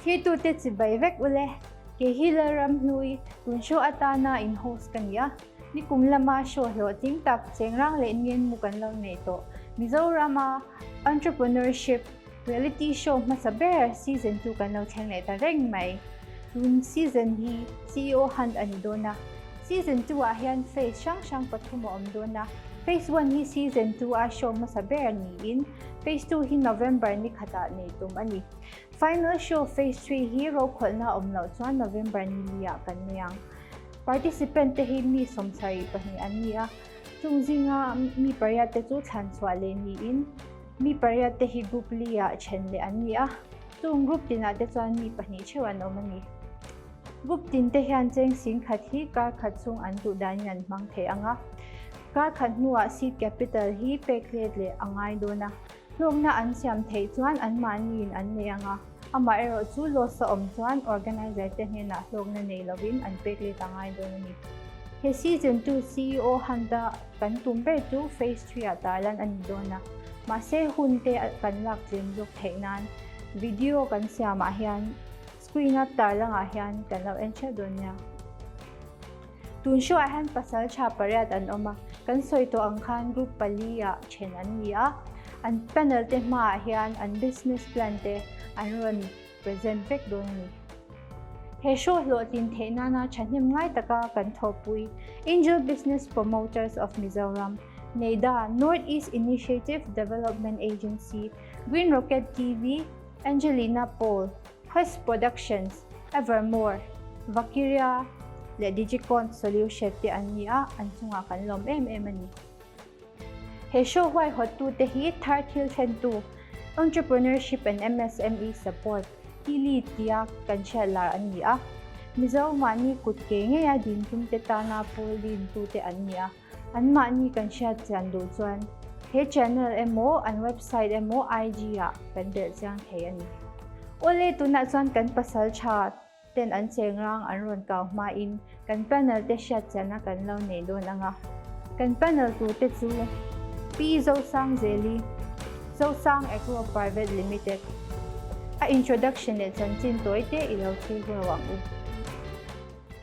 Thirtute chibai vek ule, kei hi Lalramhlui, tun show atana in host ka ni a. Nikum lama show hlawhtling tak chengrang leh ngenmu kan lo neih tawh. Mizorama Entrepreneurship Reality Show hmasa ber season chu kan lo thleng leh ta reng mai. Tun season hi CEO Hunt a ni dawn a. Season 2 ah hian phase hrang hrang pathum a awm dawn a. Phase 1 hi season 2 a show hmasa ber niin phase 2 hi November ni khatah nei tum a ni. Final show phase 3 hi rokhawlhna awm loh chuan November ni li ah kan nei ang. Participant te hi mi 72 an ni a, chung zinga mi pariat te chu thlan chhuah leh niin mi pariat te hi group li ah then leh an ni a, chung group tinah te chuan mi pahnih theuh an awm a ni. Group tin te hian cheng sing khat hi kar khat chhung an duh danin an hmang thei ang a, kar khat hnuah seed capital hi pek let leh a ngai dawn a, hlawkna an siam theih chuan anmahniin an nei ang a. Amaherawh chu loss a awm chuan organizer te hnenah hlawkna nei lovin an pek let a ngai dawn a ni. He season 2 CEO Hunt-a kan tum ber chu phase 3 ah tarlan a ni dawn a, mahse hun te kan lak tlem zawk theih nan video kan siamah hian screen a tarlangah hian kan lo en theuh dawn nia. Tun hruaiah hian pasal tha pariat an awm a, kan sawi tawh ang khan group pali ah then an ni a, an panel te hmaah hian an business plan te an rawn present vek dawn a ni. He show hlawhtlin theih nana thahnem ngai taka kan thawhpui Angel Business Promoters of Mizoram, NEIDA, North East Initiative Development Agency, Green Rocket TV, Angelina Paul, Quest Productions, Evermore, Vakiria leh Digicon Solution te an ni a, an chungah kan lawm em em a ni. He show huaihawttute hi thar thil thlentu, Entrepreneurship and MSME Support, TILI tia kan hriat lar an ni a. Mizo mahni kut ke ngeia din tumte tana pawl dintute an ni a. Anmahni kan hriat chian duh chuan he channel emaw an website emaw IG ah kan belh chiang thei a ni. Awle tunah chuan kan pasal tha ten an cheng rang an rawn kau hmain kan panel te hriat chianna kan lo nei dawn ang a. Kan panel tur te chu Pi Zosangzeli, Zosang Agro Private Limited, a introduction leh chanchin tawi te i lo thlir huau ang u.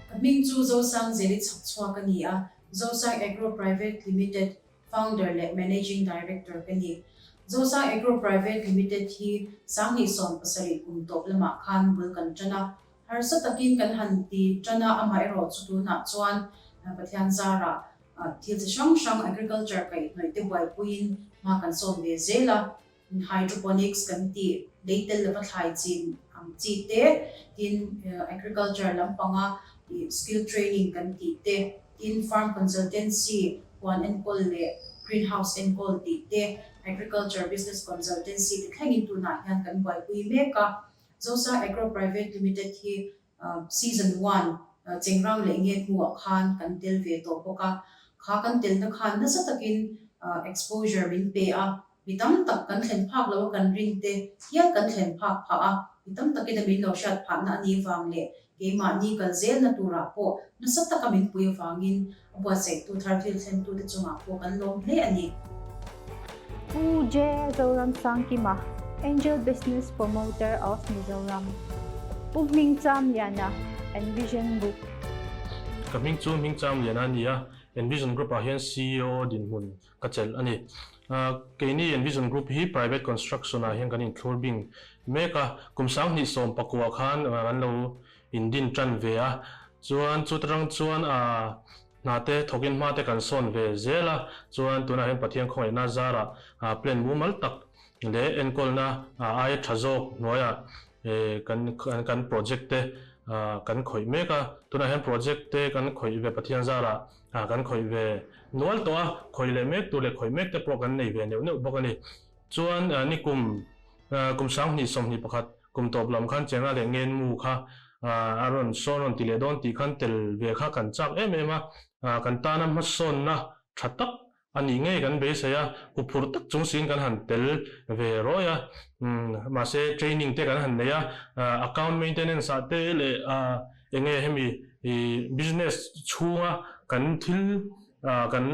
Ka hming chu Zosang Zeli chhakchhuak a ni a, Zosang Agro Private Limited Founder leh Managing Director ka ni. Zosang Agro Private Limited hi 2017 kum tawp lamah khan bul kan tan a, harsa takin kan han ti tan a, amaherawh chu tunah chuan Pathian zarah thil chi hrang hrang agriculture kaihhnawih te buaipuiin hma kan sawn ve zel a. Hydroponics kan tih, lei tel lova thlai chin ang chi te, tin agriculture lampanga skill training kan tih te, tin farm consultancy, huan enkawl leh greenhouse enkawl tih te, agriculture business consultancy te thlengin tunah hian kan buaipui mek a. Zosa Agro Private Limited hi Season one Chengrang leh Nge hnuah khan kan tel ve tawh bawk a, kha kan telna khan nasa takin exposure min pe a, mi tam tak kan thlen phak lo a kan rin te hial kan thlen phak phah a, mi tam takin a min lo hriat phahna a nih vang leh keimahni kal zelna turah pawh nasa taka min pui avangin a buatsaihtu thar thil thlentute chungah pawh kan lawm hle a ni. Pu J. Zoramsangkima, Angel Business Promoter of Mizoram, Pu Hmingchamliana, Envision Group. Ka hming chu Hmingchamliana a ni a, Envision Group ah hian CEO dinhmun ka chelh a ni. Keini Envision Group hi private construction ah hian kan inthlur bing mek a, kum 2019 khan kan lo indin tan ve a, chuan chuta tang chuan hna te thawkin hma te kan sawn ve zel a, chuan tunah hian Pathian khawngaihna zarah plan mumal tak leh enkawlna aia tha zawk hnuaiah kan kan project te kan khawih mek a, tunah hian project te kan khawih ve Pathian zarah kan khawih ve nual tawh a, khawih leh mek tur leh khawih mek te pawh kan nei ve neuh neuh bawk a ni. Chuan nikum kum 2021 Kum tawp lam khan Chenga leh Ngenmu kha a rawn sawn rawn ti leh dawn tih khan tel ve kha kan chak em em a, kan tana hmasawnna tha tak a nih ngei kan beisei a, huphurh tak chung siin kan han tel ve rawi a, mahse training te kan han nei a, account maintenance ah te leh enge hemi business chhunga kan thil kan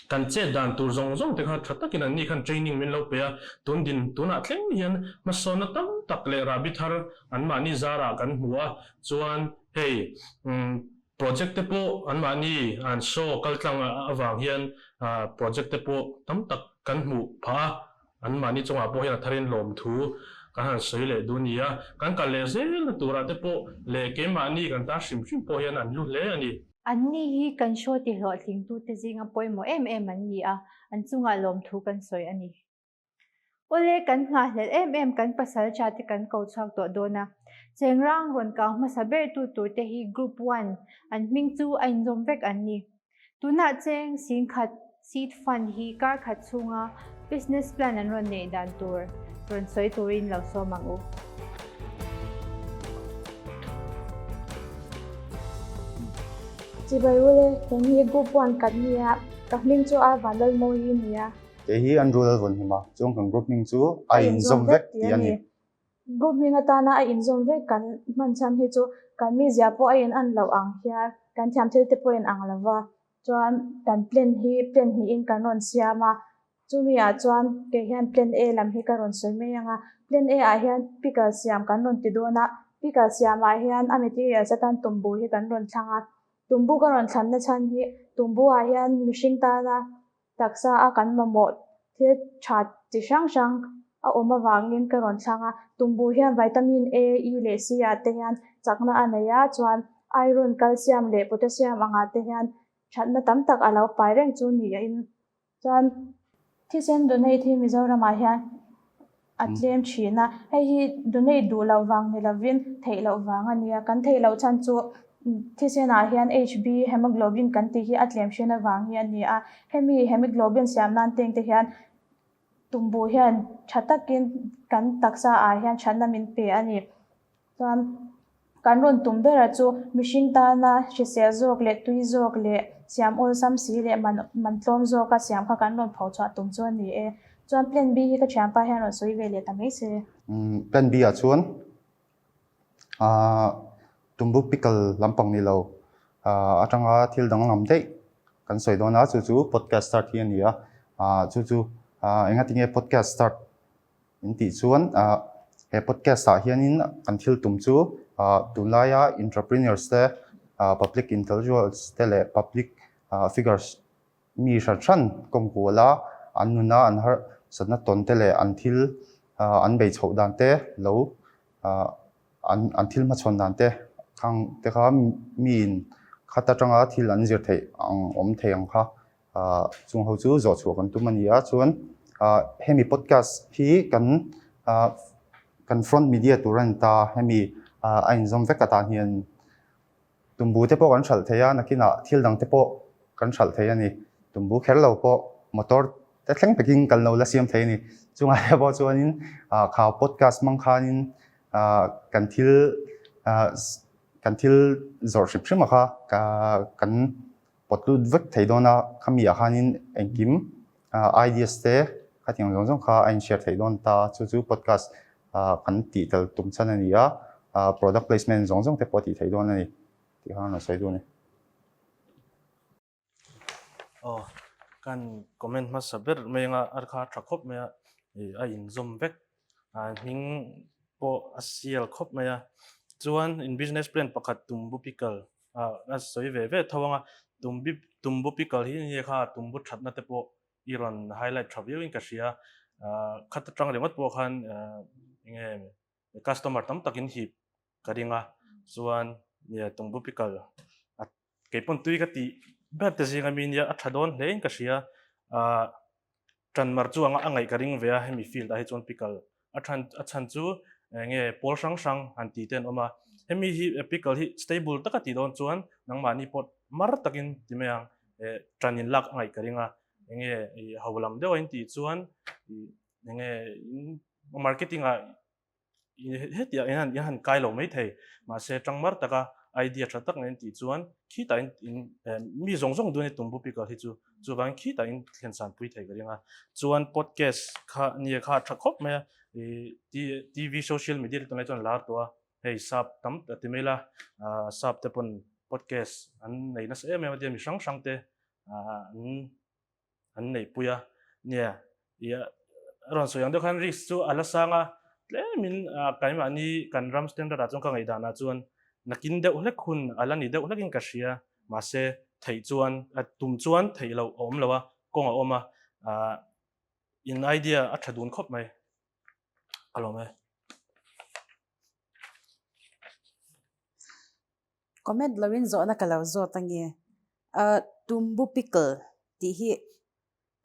Kan chet dan tur zawng zawng te kha tha takin an ni khan training min lo pe a, tun din tunah thleng hian hmasawnna tam tak leh rahbi thar anmahni zarah kan hmu a, chuan hei project te pawh anmahni an show kaltlang avang hian project te pawh tam tak kan hmuh phah a, anmahni chungah pawh hian a tharin lawmthu kan han sawi leh duh a ni a, kan kal leh zelna turah te pawh leh keimahni kan tan hrim hrim pawh hian an hlu hle a ni. Anni hi kan show tihlawhtlingtute zinga pawimawh em em an ni a, an chungah lawmthu kan sawi a ni. Awle, kan nghahhlelh em em kan pasal tha te kan ko chhuak tawh dawn a. Chengrang rawn kau hmasa ber tu tur te hi Group One, an hming chu a inzawm vek an ni. Tunah cheng singkhat seed fund hi kar khat chhunga business plan an rawn neih dan tur rawn sawi turin lo sawm ang u. Chibai ule, kei hi Group One kan nia, ka hming chu a Vanlalmawi nia. Kei hi an rual vawn him a, chuan kan group hming chu a inzawm vek tih a ni. Group hming atana a inzawm vek kan hman chhan hi chu kan mizia pawh a in an loh ang hian kan thiam thil te pawh in ang lo va, chuan kan plan hi plan hnihin kan rawn siam a, chumi ah chuan kei hian plan A lam hi ka rawn sawi mai ang a, plan A ah hian pickle siam kan rawn ti dawn a, pickle siam ah hian a materials atan tumbu hi kan rawn thlang a, tumbu ka rawn thlanna chhan hi tumbu ah hian mihring tana Taksa a kan mamawh thil tha chi hrang hrang a awm avangin ka rawn thlang a, tumbu hian vitamin A, E leh C ah te hian chakna a nei a, chuan iron, calcium leh potassium angah te hian thatna tam tak a lo pai reng chu niin chuan thisen donate hi Mizoramah hian a tlem thin a, hei hi donate duh loh vang ni lovin theih loh vang a nia, kan theih loh chhan chu thisenah hian Hb hemoglobin kan tih hi a tlem hrian avang hi a ni a, hemi hemoglobin siam nan teng te hian tumbu hian tha takin kan taksa ah hian thatna min pe a ni. Chuan kan rawn tum bera chu mihring tana hrisel zawk leh tui zawk leh siam awlsam si leh man man tlawm zawka siam kha kan rawn pho chhuah tum chu a ni e. Chuan plan B hi ka thianpa hian rawn sawi ve leh ta mai se. Plan B ah chuan aah tumbu pickle lampang ni lo aah atanga thil danglam daih kan sawi dawn a chu chu podcast start hi a ni a aah chu chu aah engatinge podcast start In tih chuan he podcast ah hianin kan thil tum chu tunlaia entrepreneurs te, public intellectuals te leh public figures mi hran hran kawm kual a, an nuna an harsatna tawn te leh an thil an bei chhoh dan te lo an thil hmachhawn dan te khang te kha miin khat atanga thil an zir theih ang awm thei ang kha Chung ho chu zawh chhuah kan tum a ni a, chuan hemi podcast hi kan kan front media tur a ni ta, hemi a inzawm vek atan hian tumbu te pawh kan hralh thei a, nakinah thil dang te pawh kan hralh thei a ni, tumbu kher lo pawh motor te thleng takin kan lo la siam thei a ni, chungah te pawh chuanin kha podcast hmang khanin kan thil kan thil zawrh hrim hrim a kha kan pawt lut vek thei dawn a, khami ah khanin engkim ideas te khatiang zawng zawng kha a in share theih dawn ta, chu chu podcast kan tih tel tum chhan a ni a, product placement zawng zawng te pawh a tih theih dawn a ni tih kha an rawn sawi duh a ni. Aw, kan comment hmasa ber mai anga a kha tha khawp mai a, a inzawm vek a hming pawh a sial khawp mai a, chuan in business plan pakhat tum bu pickle a sawi ve ve tho anga tumbi tumbu pickle hi nge kha tumbu thatna te pawh i rawn highlight tha viau in ka hria khat atang ringawt pawh khan enge customer tam takin hip ka ring a chuan nia tumbu pickle a keipawn tui ka tih ber te zinga mi nia a tha dawn hle in ka hria Ṭan mar chu anga a ngaih ka ring ve a, hemi field ah hi chuan pickle a ṭhan a chhan chu enge pawl hrang hrang han tih te an awm a, hemi hi pickle hi stable taka tih dawn chuan nangmahni pawt mar takin ti mai ang eh ṭan in lak a ngaih ka ring a, enge ih ho lam deuh a in tih chuan ih enge marketing ah hetiang hian in han kai lo mai thei mahse tang mar taka idea tha tak nen tih chuan khitah in in mi zawng zawng duan i tum bu pickle hi chu chuvang khitah in thlen san pui thei ka ring a chuan podcast kha nia kha tha khawp mai a TV social media te tunlai chuan lar tawh a hei sap tam ti mai la sap te pawn podcast an nei nasa em em a tia mi hrang hrang te an an neihpui a, nia, ih a rawn sawi ang deuh khan risk chu a la sang a, Tlemin keimahni kan ram standard ah chuan ka ngaihdan ah chuan nakin deuh hlek hun a la ni deuh hlekin ka hria. Mahse theih chuan tum chuan theih loh a awm lo a, kawng a awm a, in idea a tha dun khawp mai. Ka lawm e. Comment loin zawhna ka lo zawt ange. Tumbu pickle tih hi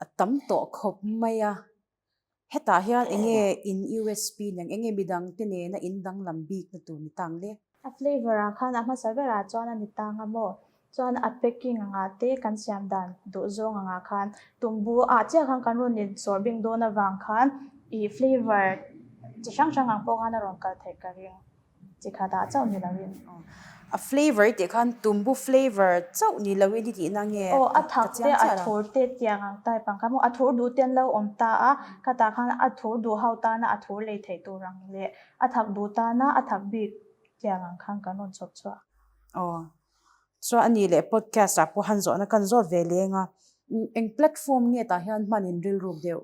a tam tawh khawp mai a. Hetah hian eng nge in USP nen eng nge midang te nena in danglam bik na tur ni tang le? A flavour ah khan a hmasa berah chuan a ni tang a maw? Chuan a packing angah te kan siam dan duh zawng angah khan tumbu ah chiah khan kan rawn in sawr bing dawn avang khan ih flavour chi hrang hrang ang pawh khan a rawn kal theih ka ring. Chi khat ah chauh ni loin. A flavour i tih khan tumbu flavour chauh ni loin i tihna nge? Aw a thak te a thur te tiang ang type ang kha maw a thur duh te an lo awm ta a khatah khan a thur duh ho tana a thur lei theih tur ang leh a thak duh tana a thak bik tiang ang khan kan rawn chhawp chhuah. Aw chuan a nih leh podcast ah pawh han zawhna kan zawt ve leng a eng platform nge tah hian hman in rilruk deuh?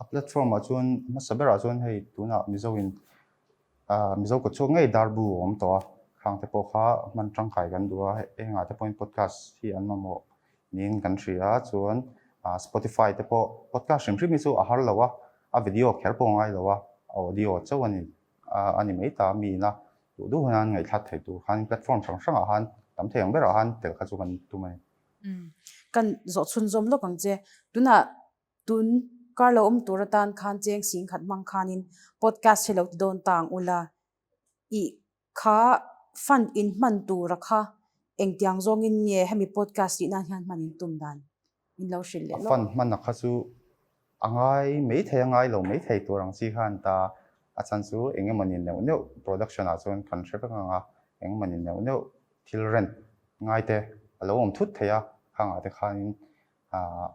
A platform ah chuan hmasa berah chuan hei tunah Mizo in Mizo kawt chhuak ngei darbu a awm tawh a, khang te pawh kha hman tangkai kan duh a, hengah te pawhin podcast hi an mamawh niin kan hria a, chuan Spotify te pawh podcast hrim hrim hi chu a har lo a, a video kher pawh a ngai lo a, a audio chauh a ni a ni mai ta, mi ina duh duh hun a an ngaihthlak thei tur khan platform hrang hrangah khan tam thei ang berah khan tel kha chu kan tum a ni. Kan zawh chhunzawm lawk ang che, tunah Tun kar lo awm tur atan khan cheng sing khat hmang khanin podcast hi lo ti dawn ta ang ula, i kha fund in hman tura kha engtiang zawngin nge hemi podcast tih nan hian hman in tum dan in lo hrilh leh lawk. A fund hman a kha chu a ngai mai thei a ngai lo mai thei tur ang chi khan ta a chhan chu eng emawni neuh neuh production ah chuan kan hre vek ang a, eng emawni neuh neuh thil rent ngai te a lo awm thut thei a, khangah te khanin ah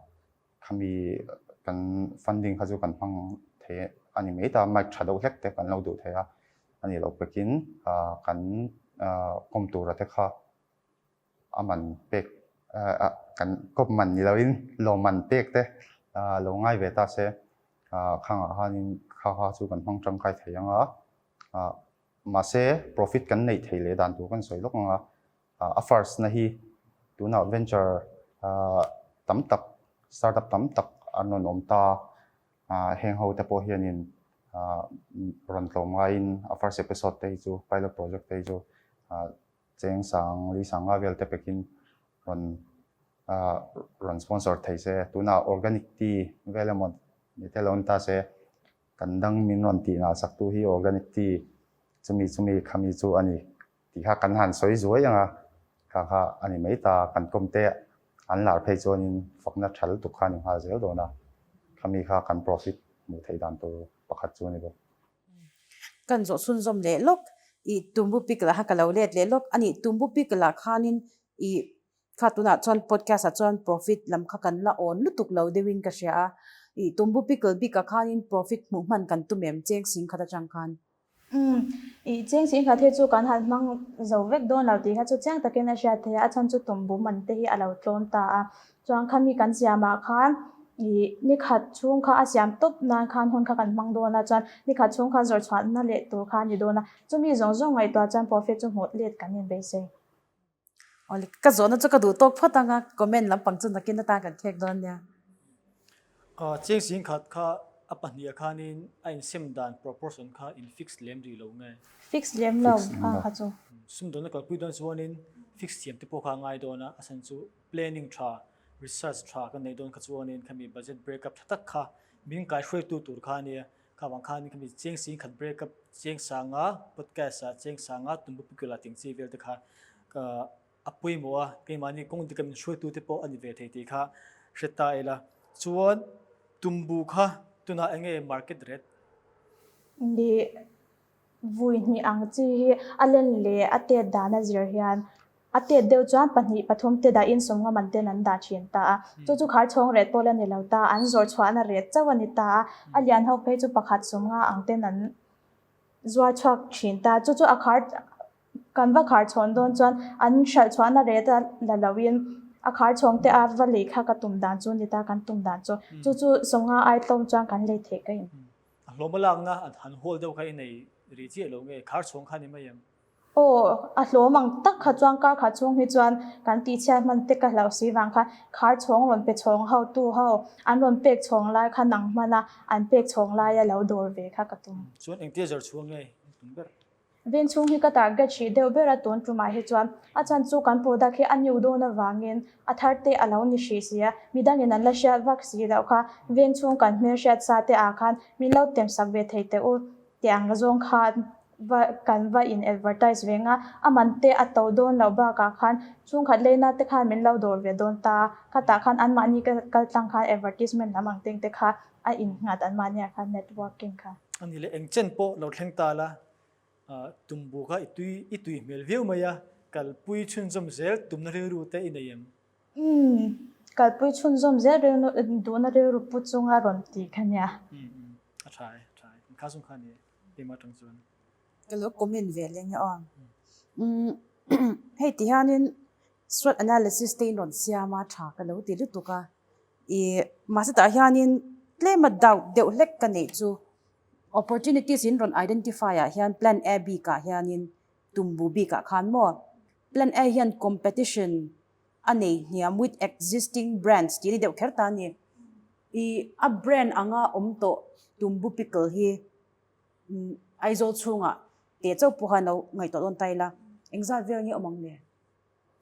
Khami kan funding kha chu kan hmang thei a ni mai ta, mic tha deuh hlek te kan lo duh thei a, a nih loh pekin kan kawm tura te kha a man pek kan kawp man ni loin lawmman pek te lo ngai ve ta se khangah khanin kha kha chu kan hmang tangkai thei ang a, mahse profit kan neih thei leh dan tur kan sawi lawk ang a. A first na hi tunah venture tam tak, startup tam tak an rawn awm ta. Heng ho te pawh hianin rawn tlawm ngaiin a first episode te hi chu pilot project te hi chu cheng sang li sang nga vel te pekin rawn rawn sponsor thei se. Tunah organic tea vel emaw ni te lo ni ta se kan dang min rawn tih nal sak tu hi organic tea chumi chumi khami chu a ni. Tih kha kan han sawi zuai ang a, kha kha a ni mai ta, kan kawm te an lar phei chuanin fakna tha lutuk kha a ni nghal zel dawn a, khami kha kan profit hmuh theih dan tur pakhat chu a ni bawk. Kan zawh chhunzawm leh lawk, i tumbu pickle ah khan ka lo let leh lawk a ni, tumbu pickle ah khanin i kha tunah chuan podcast ah chuan profit lam kha kan la awn lutuk lo deuhin ka hria a, i tumbu pickle bik ah khanin profit hmuh hman kan tum em cheng sing khat atang khan. Umm, i cheng sing khat hi chu kan han hmang zo vek dawn lo tih kha chu chiang takin a hriat theih a, a chhan chu tumbu man te hi a lo tlawm ta a. Chuan khami kan siamah khan i nikhat chhung kha a siam tawp nan khan hun kha kan hmang dawn a, chuan nikhat chhung kha zawrh chhuahna leh tur kha a ni dawn a. Chumi zawng zawng ngaihtuah chuan profit chu hmuh let kan inbeisei. Awle, ka zawhna chu ka duh tawk phawt ang a, comment lampang chu nakin atan kan khek dawn nia. Cheng sing khat kha a pahniha khanin a insem dan proportion kha in fix lem rih lo nge? Fix lem lo kha kha chu. Sumdawnna kalpui dawn chuanin fix thiam te pawh kha a ngai dawn a, a chhan chu planning tha, research tha kan neih dawn kha chuanin khami budget break up tha tak kha min kaihruaitu tur kha a nia. Kha vang khan khami cheng sing khat break up cheng sanga podcast ah cheng sanga tumbu pikula ting chi vel te kha ka a pawimawh a keimahni kawng dik a min hruaitu te pawh a ni ve thei tih kha hre ta ila chuan tumbu kha tunah enge market rate Ni vui hnih ang chi hi a len leh a tet dan a zir hian A tet deuh chuan pahnih pathum te dahin sawmnga man ten an dah thin ta a. Chu chu khar chhawng ret pawh la ni lo ta, an zawrh chhuahna ret chauh a ni ta a. A lian ho phei chu pakhat sawmnga ang ten an zuar chhuak thin ta. Chu chu a khar kan va khar chhawn dawn chuan an hralh chhuahna ret a la loin a khar chhawng te a va lei kha ka tum dan chu a ni ta, kan tum dan chu. Chu chu sawmnga ai tlawm chuan kan lei theih ka in. A hlawm a lakna an han hawl deuh kha i nei rih chiah lo nge khar chhawng kha ni mai em? Aw, a hlawm ang tak kha chuan kar khat chhung hi chuan kan tihchhiat hman te ka hlauh si vang khan khar chhawng rawn pe chhawng ho tu ho an rawn pek chhawng lai kha nang hmana an pek chhawng laia lo dawr ve kha ka tum. Chuan engtia zar chhuang nge in tum ber? Veng chhung hi ka target hrih deuh ber a tun tumah hi chuan a chhan chu kan product hi a new dawn avangin a thar te a lo ni hrih si a, midangin an la hriat vak si loh kha veng chhung kan hmelhriat sa te ah khan min lo tem sak ve thei teh u tih ang zawng khan va kan va in advertise ve nga a man te a to dawn loh bakah khan chhungkhat leina te khan min lo dawr ve dawn ta khatah khan anmahni kal tlang khan advertisement lam ang teng te kha a innghat anmahniah khan networking kha. Ani leh eng chen pawh lo thleng ta la tumbu kha i tui i tui hmel viau mai a, kalpui chhunzawm zel tumna rilru te i nei em? Umm, kalpui chhunzawm zel rilru duhna rilru pu chunga rawn tih kha nia. Umm umm, a tha e, a tha e, kan kha sum kha ni e, keimah atang chuan. Ka lo comment ve leng e aw. Umm, hei ti hianin SWOT analysis te in rawn siam a, tha ka lo ti lutuk a. I mahse tah hianin tlema doubt deuh hlek ka neih chu opportunities in rawn identify ah hian plan A bik ah hianin tumbu bik ah khan maw plan A hian competition a nei hniam with existing brands tih a ni deuh kher ta a ni. I a brand anga awm tawh tumbu pickle hi Aizawl chhungah teh chauh pawh khan lo ngaihtuah dawn ta ila engzat vel nge awm ang le?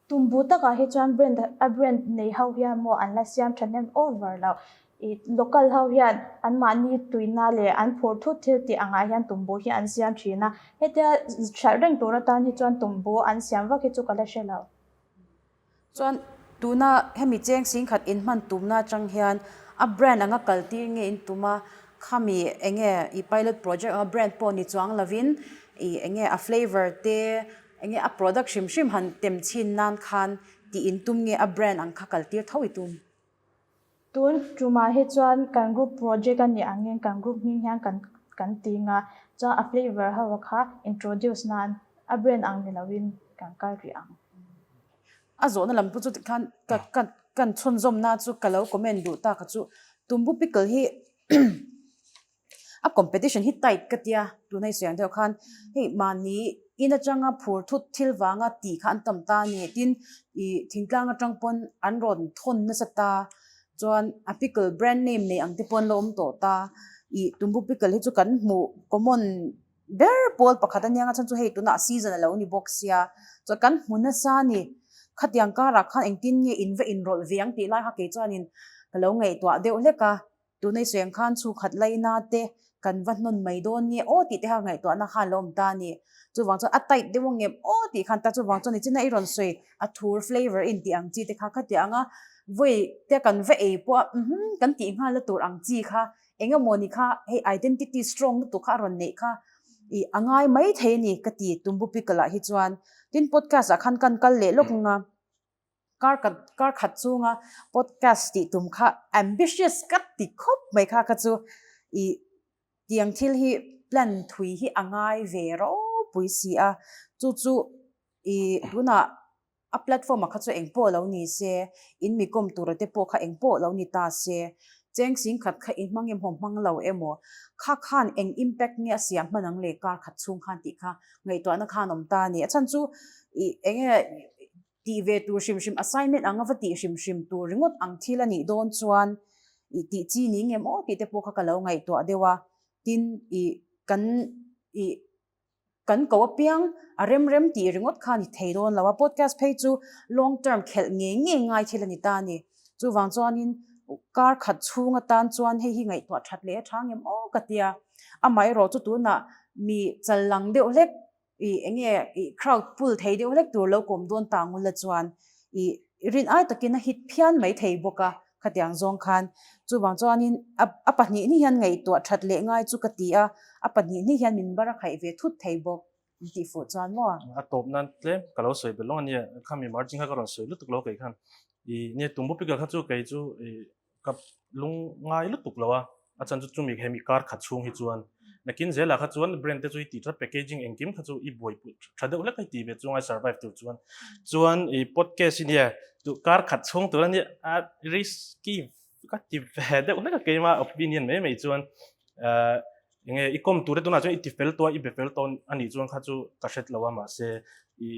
Tumbu takah hi chuan brand a brand nei ho hian maw an la siam thahnem over lo. I local ho hian anmahni tuina leh an phur thut thil tih angah hian tumbu hi an siam thin a. Hetia hralh reng tur atan hi chuan tumbu an siam vak hi chu ka la hre lo. Chuan tuna hemi cheng singkhat inhman tumna atang hian a brand anga kaltir nge in tum a, khami enge i pilot project anga brand pawh ni chuang lovin i enge a flavour te Enge a product hrim hrim han tem chhin nan khan tih in tum nge a brand ang kha kal tir tho i tum? Tun tumah hi chuan kan group project a nih angin kan group hming hian kan kan ti nga chuan a flavour ho kha introduce nan a brand ang ni loin kan kal rih ang. A zawhna lam pawh chu tikhan ka ka kan chhunzawmna chu ka lo comment duh tak a chu tumbu pickle hi A competition hi tight ka tia, tuna i sawi ang deuh khan hei mahni in atanga phur thut thil vanga tih kha an tam ta a ni. Tin, ih thingtlang atang pawn an rawn thawn nasa ta, chuan a pickle brand name nei ang te pawh an lo awm tawh ta. Ih tumbu pickle hi chu kan hmuh common ber pawl pakhat a nia, a chhan chu hei tunah season a lo ni bawk sia, chuan kan hmu nasa a ni. Khatiang karah khan engtin nge in va inrawlh ve ang tih lai kha kei chuanin ka lo ngaihtuah deuh hlek a. Tunei sawi khan chhukhat laina te kan va hnawn mai dawn nge aw tih te kha ngaihtuahna khan a lo awm ta a ni. Chuvang chuan a tight deuh ang em aw tih khan ta chuvang chuan nichina i rawn sawi a thur flavour in tih ang chi te kha khatiang anga vawi te kan va ei pawh a uhmm kan tih nghal na tur ang chi kha eng emaw ni kha hei identity strong lutuk kha a rawn neih kha ih a ngai mai thei a ni ka ti tumbu pickle ah hi chuan. Tin podcast ah khan kan kal leh lawk ang a. Kar khat kar khat chunga podcast tih tum kha ambitious ka ti khawp mai kha kha chu ih tiang thil hi plan thui hi a ngai ve ropui si a, chu chu ih tunah a platform ah kha chu eng pawh lo ni se in mi kawm tura te pawh kha eng pawh lo ni ta se cheng sing khat kha i hmang emaw hmang lo emaw kha khan eng impact nge a siam hman ang le kar khat chhung khan tih kha ngaihtuahna khan awm ta a ni. A chhan chu ih eng nge Tih ve tur hrim hrim assignment anga va tih hrim hrim tur ringawt ang thil a nih dawn chuan ih tih chi ni ngem aw tih te pawh kha ka lo ngaihtuah deuh a, tin ih kan ih kan ko apiang a rem rem tih ringawt kha a ni thei dawn lo a, podcast phei chu long term khelh ngei ngei ngai thil a ni ta a ni. Chuvang chuanin kar khat chhung atan chuan hei hi ngaihtuah that leh a tha ngem aw ka tia, amaherawh chu tunah mi chal lang deuh hlek I enge i crowd pull thei deuh hlek tur lo kawm dawn ta ngula chuan i rin ai takin a hit phian mai thei bawk a, khatiang zawng khan. Chuvang chuanin a a pahnihni hian ngaihtuah that leh ngai chu ka ti a, a pahnihni hian min bar a khaih ve thut thei bawk in tih fuh chuan maw? A tawp nan tlem ka lo sawi belh lawng a nia, khami margin kha ka rawn sawi lutuk lo kei khan. I nia tumbu pickle kha chu kei chu i Ka lung ngai lutuk lo a, a chan chu chumi hemi kar khat chhung hi chuan nakin zelah kha chuan brand te chu i tih that packaging engkim kha chu i buaipui tha deuh hlek a i tih ve chu ngai survive tur chuan chuan i podcast hi nia tu kar khat chhung tur ania a risky ka ti ve deuh hlek a keima opinion mai mai chuan. Enge i kawm tur te tunah chuan i ti fel tawh a, i be fel tawh a nih chuan kha chu ka hret lo a mahse i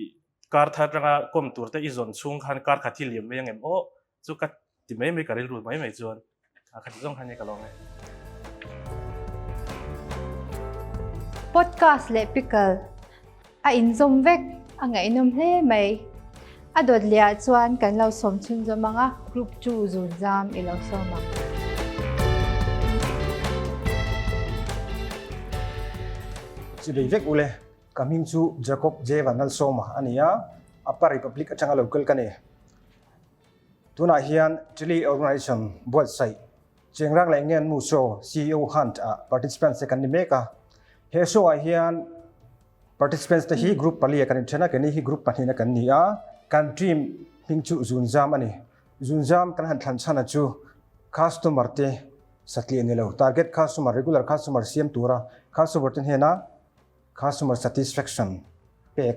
kar thar atanga kawm tur te i zawn chhung khan kar khat hi liam mai ang em aw chu ka ti mai mai ka rilru mai mai chuan a khat zawng khan ka lawm e. Podcast leh pickle a inzawm vek a ngaihnawm hle mai. A dawt leh ah chuan kan lo sawm chhunzawm ang a, group chu zun zam i lo sawm ang. Chilei vek ule, ka hming chu Jacob J Vanlalsawma a ni a, Upper Republic atanga lo kal ka ni. Tunah hian Chile Organization buatsaih Chengrang leh Ngenmu Show CEO Hunt ah participants te kan ni mek a. He show ah hian participants te hi group palia kan inthen a, keini hi group pahnihna kan ni a. Kan team hming chu Zunzam a ni. Zunzam kan han thlan chhan a chu customer te satliah ni lo, target customer, regular customer siam tura customer te hnena customer satisfaction pek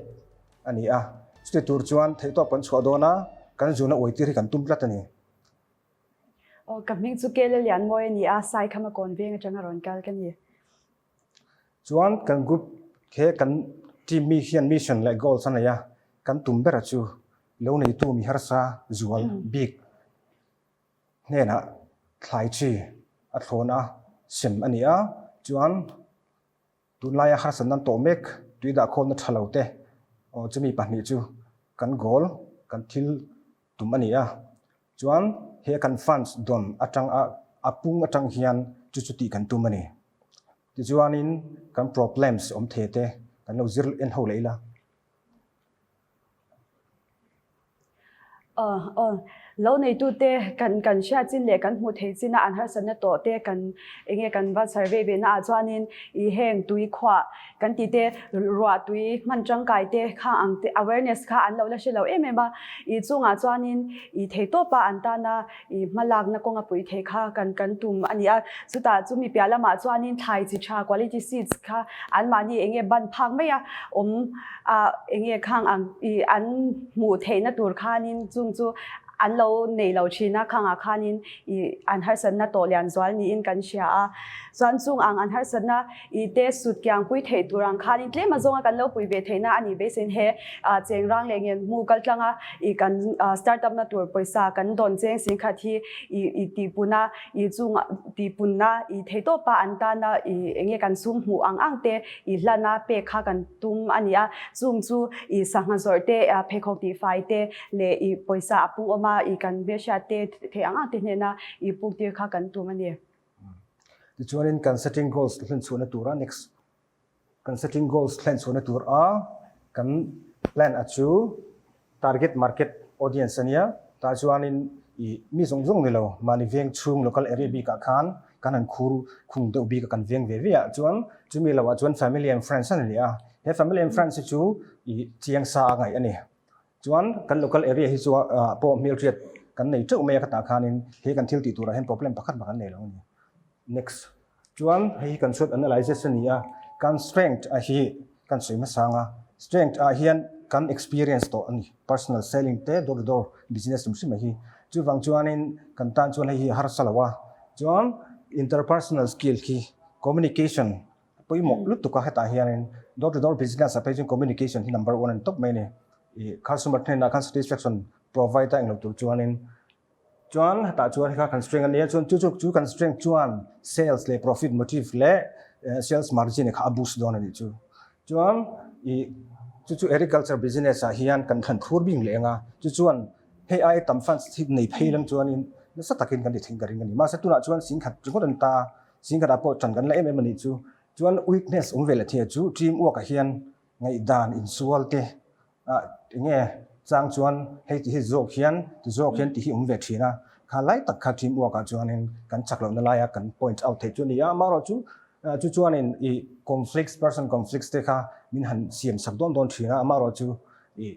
a ni a. Chuti tur chuan theihtawp kan chhuah dawn a, kan zuna uai tir hi kan tum tlat a ni. Aw, ka hming chu Kela Lianmawi a ni a, Saikhama kawn veng atanga rawn kal ka ni. Chuan kan group he kan team mi hian mission leh goals a nei a, kan tum ber a chu lo neitu mi harsa zual bik hnenah thlai chi a thlawn a sem a ni a, chuan Tunlaia harsatna an tawh mek, tui dahkhawmna tha lo te, aw chumi pahnih chu kan goal, kan thil tum a ni a. Chuan he kan funds dawn atang a a pung atang hian chu chu tih kan tum a ni. Tichuanin kan problems awm thei te kan lo zir en ho leh ila. Lo neitute kan kan hriat chin leh kan hmuh theih china an harsatna tawh te kan enge kan va survey ve naah chuanin ih heng tui khuah kan tih te ruah tui hman tangkai te kha ang te awareness kha an lo la hre lo em em a ih chungah chuanin ih theihtawpa an tana ih hmalakna kawnga pui thei kha kan kan tum a ni a chutah chumi piah lamah chuanin thlai chi tha quality seeds kha anmahni enge ban phak mai a awm a enge khang ang i an hmuh theihna tur khanin chung chu an lo nei lo thin a khangah khanin i an harsatna tawh lian zual niin kan hria a chuan chung ang an harsatna i te sut kiang pui theih tur ang khanin tlem azawnga kan lo pui ve theihna a nih beisein he chengrang leh ngen hmu kal tlanga i kan startup na tur pawisa kan dawn cheng singkhat hi i i tihpuna i chung tihpunna i theihtawpa an tana i enge kan sum hmuh ang ang te i hlana pek kha kan tum a ni a, chung chu i sangha zawrh te, pheikhawk tihfai te leh i pawisa a pung awm a, i kan hmelhriat te theih ang ang te hnena i puk tir kha kan tum a ni. Tichuanin kan setting goals hlen chhuahna tura next kan setting goals hlen chhuahna tura kan plan a chu target market audience a nia, tah chuanin i mi zawng zawng ni lo mahni veng chhung local area bikah khan kan han khur khung deuh bik a kan veng ve ve ah chuan chumi lo ah chuan family and friends a ni leh a, he family and friends hi chu i chiang sa a ngaih a ni. Chuan kan local area hi chu pawh hmelhriat kan nei teuh mai a ka tah khanin he kan thil tih turah hian problem pakhat mah kan nei lo a ni. Next. Chuan hei hi kan SWOT analysis a ni a, kan strength a hi kan sawi hmasa ang a, strength ah hian kan experience tawh a ni, personal selling te door to door business hrim hrim a hi, chuvang chuanin kan tan chuan hei hi a harsa lo a, chuan interpersonal skill khi communication a pawimawh lutuk a hetah hianin door to door business ah phei chuan communication hi number one a ni tawp mai a ni, ih customer hnenah khan satisfaction provide a englo tur chuanin Chuan hetah chuan hekha kan strength a nia chuan chu chu chu kan strength chuan sales leh profit motive leh sales margin kha a boost dawn a nih chu. Chuan i chu chu agriculture business ah hian kan thlan thlur bing leh anga chu chuan hei ai tam funds hi nei phei lam chuanin nasa takin kan ti thing ka ring a ni. Mahse tunah chuan singkhat ringawt a ni ta a, singkhat ah pawh ṭan kan la em em a nih chu. Chuan weakness awm ve leh thei chu team work ah hian ngaihdan insual te Ah enge chang chuan hei ti hi zawk hian ti zawk hian ti hi awm ve thin a, kha lai tak kha team work ah chuanin kan chak lohna laia kan point out theih chu a ni a, amaherawh chu chu chuanin ih conflicts person conflicts te kha min han siam sak dawn dawn thin a, amaherawh chu ih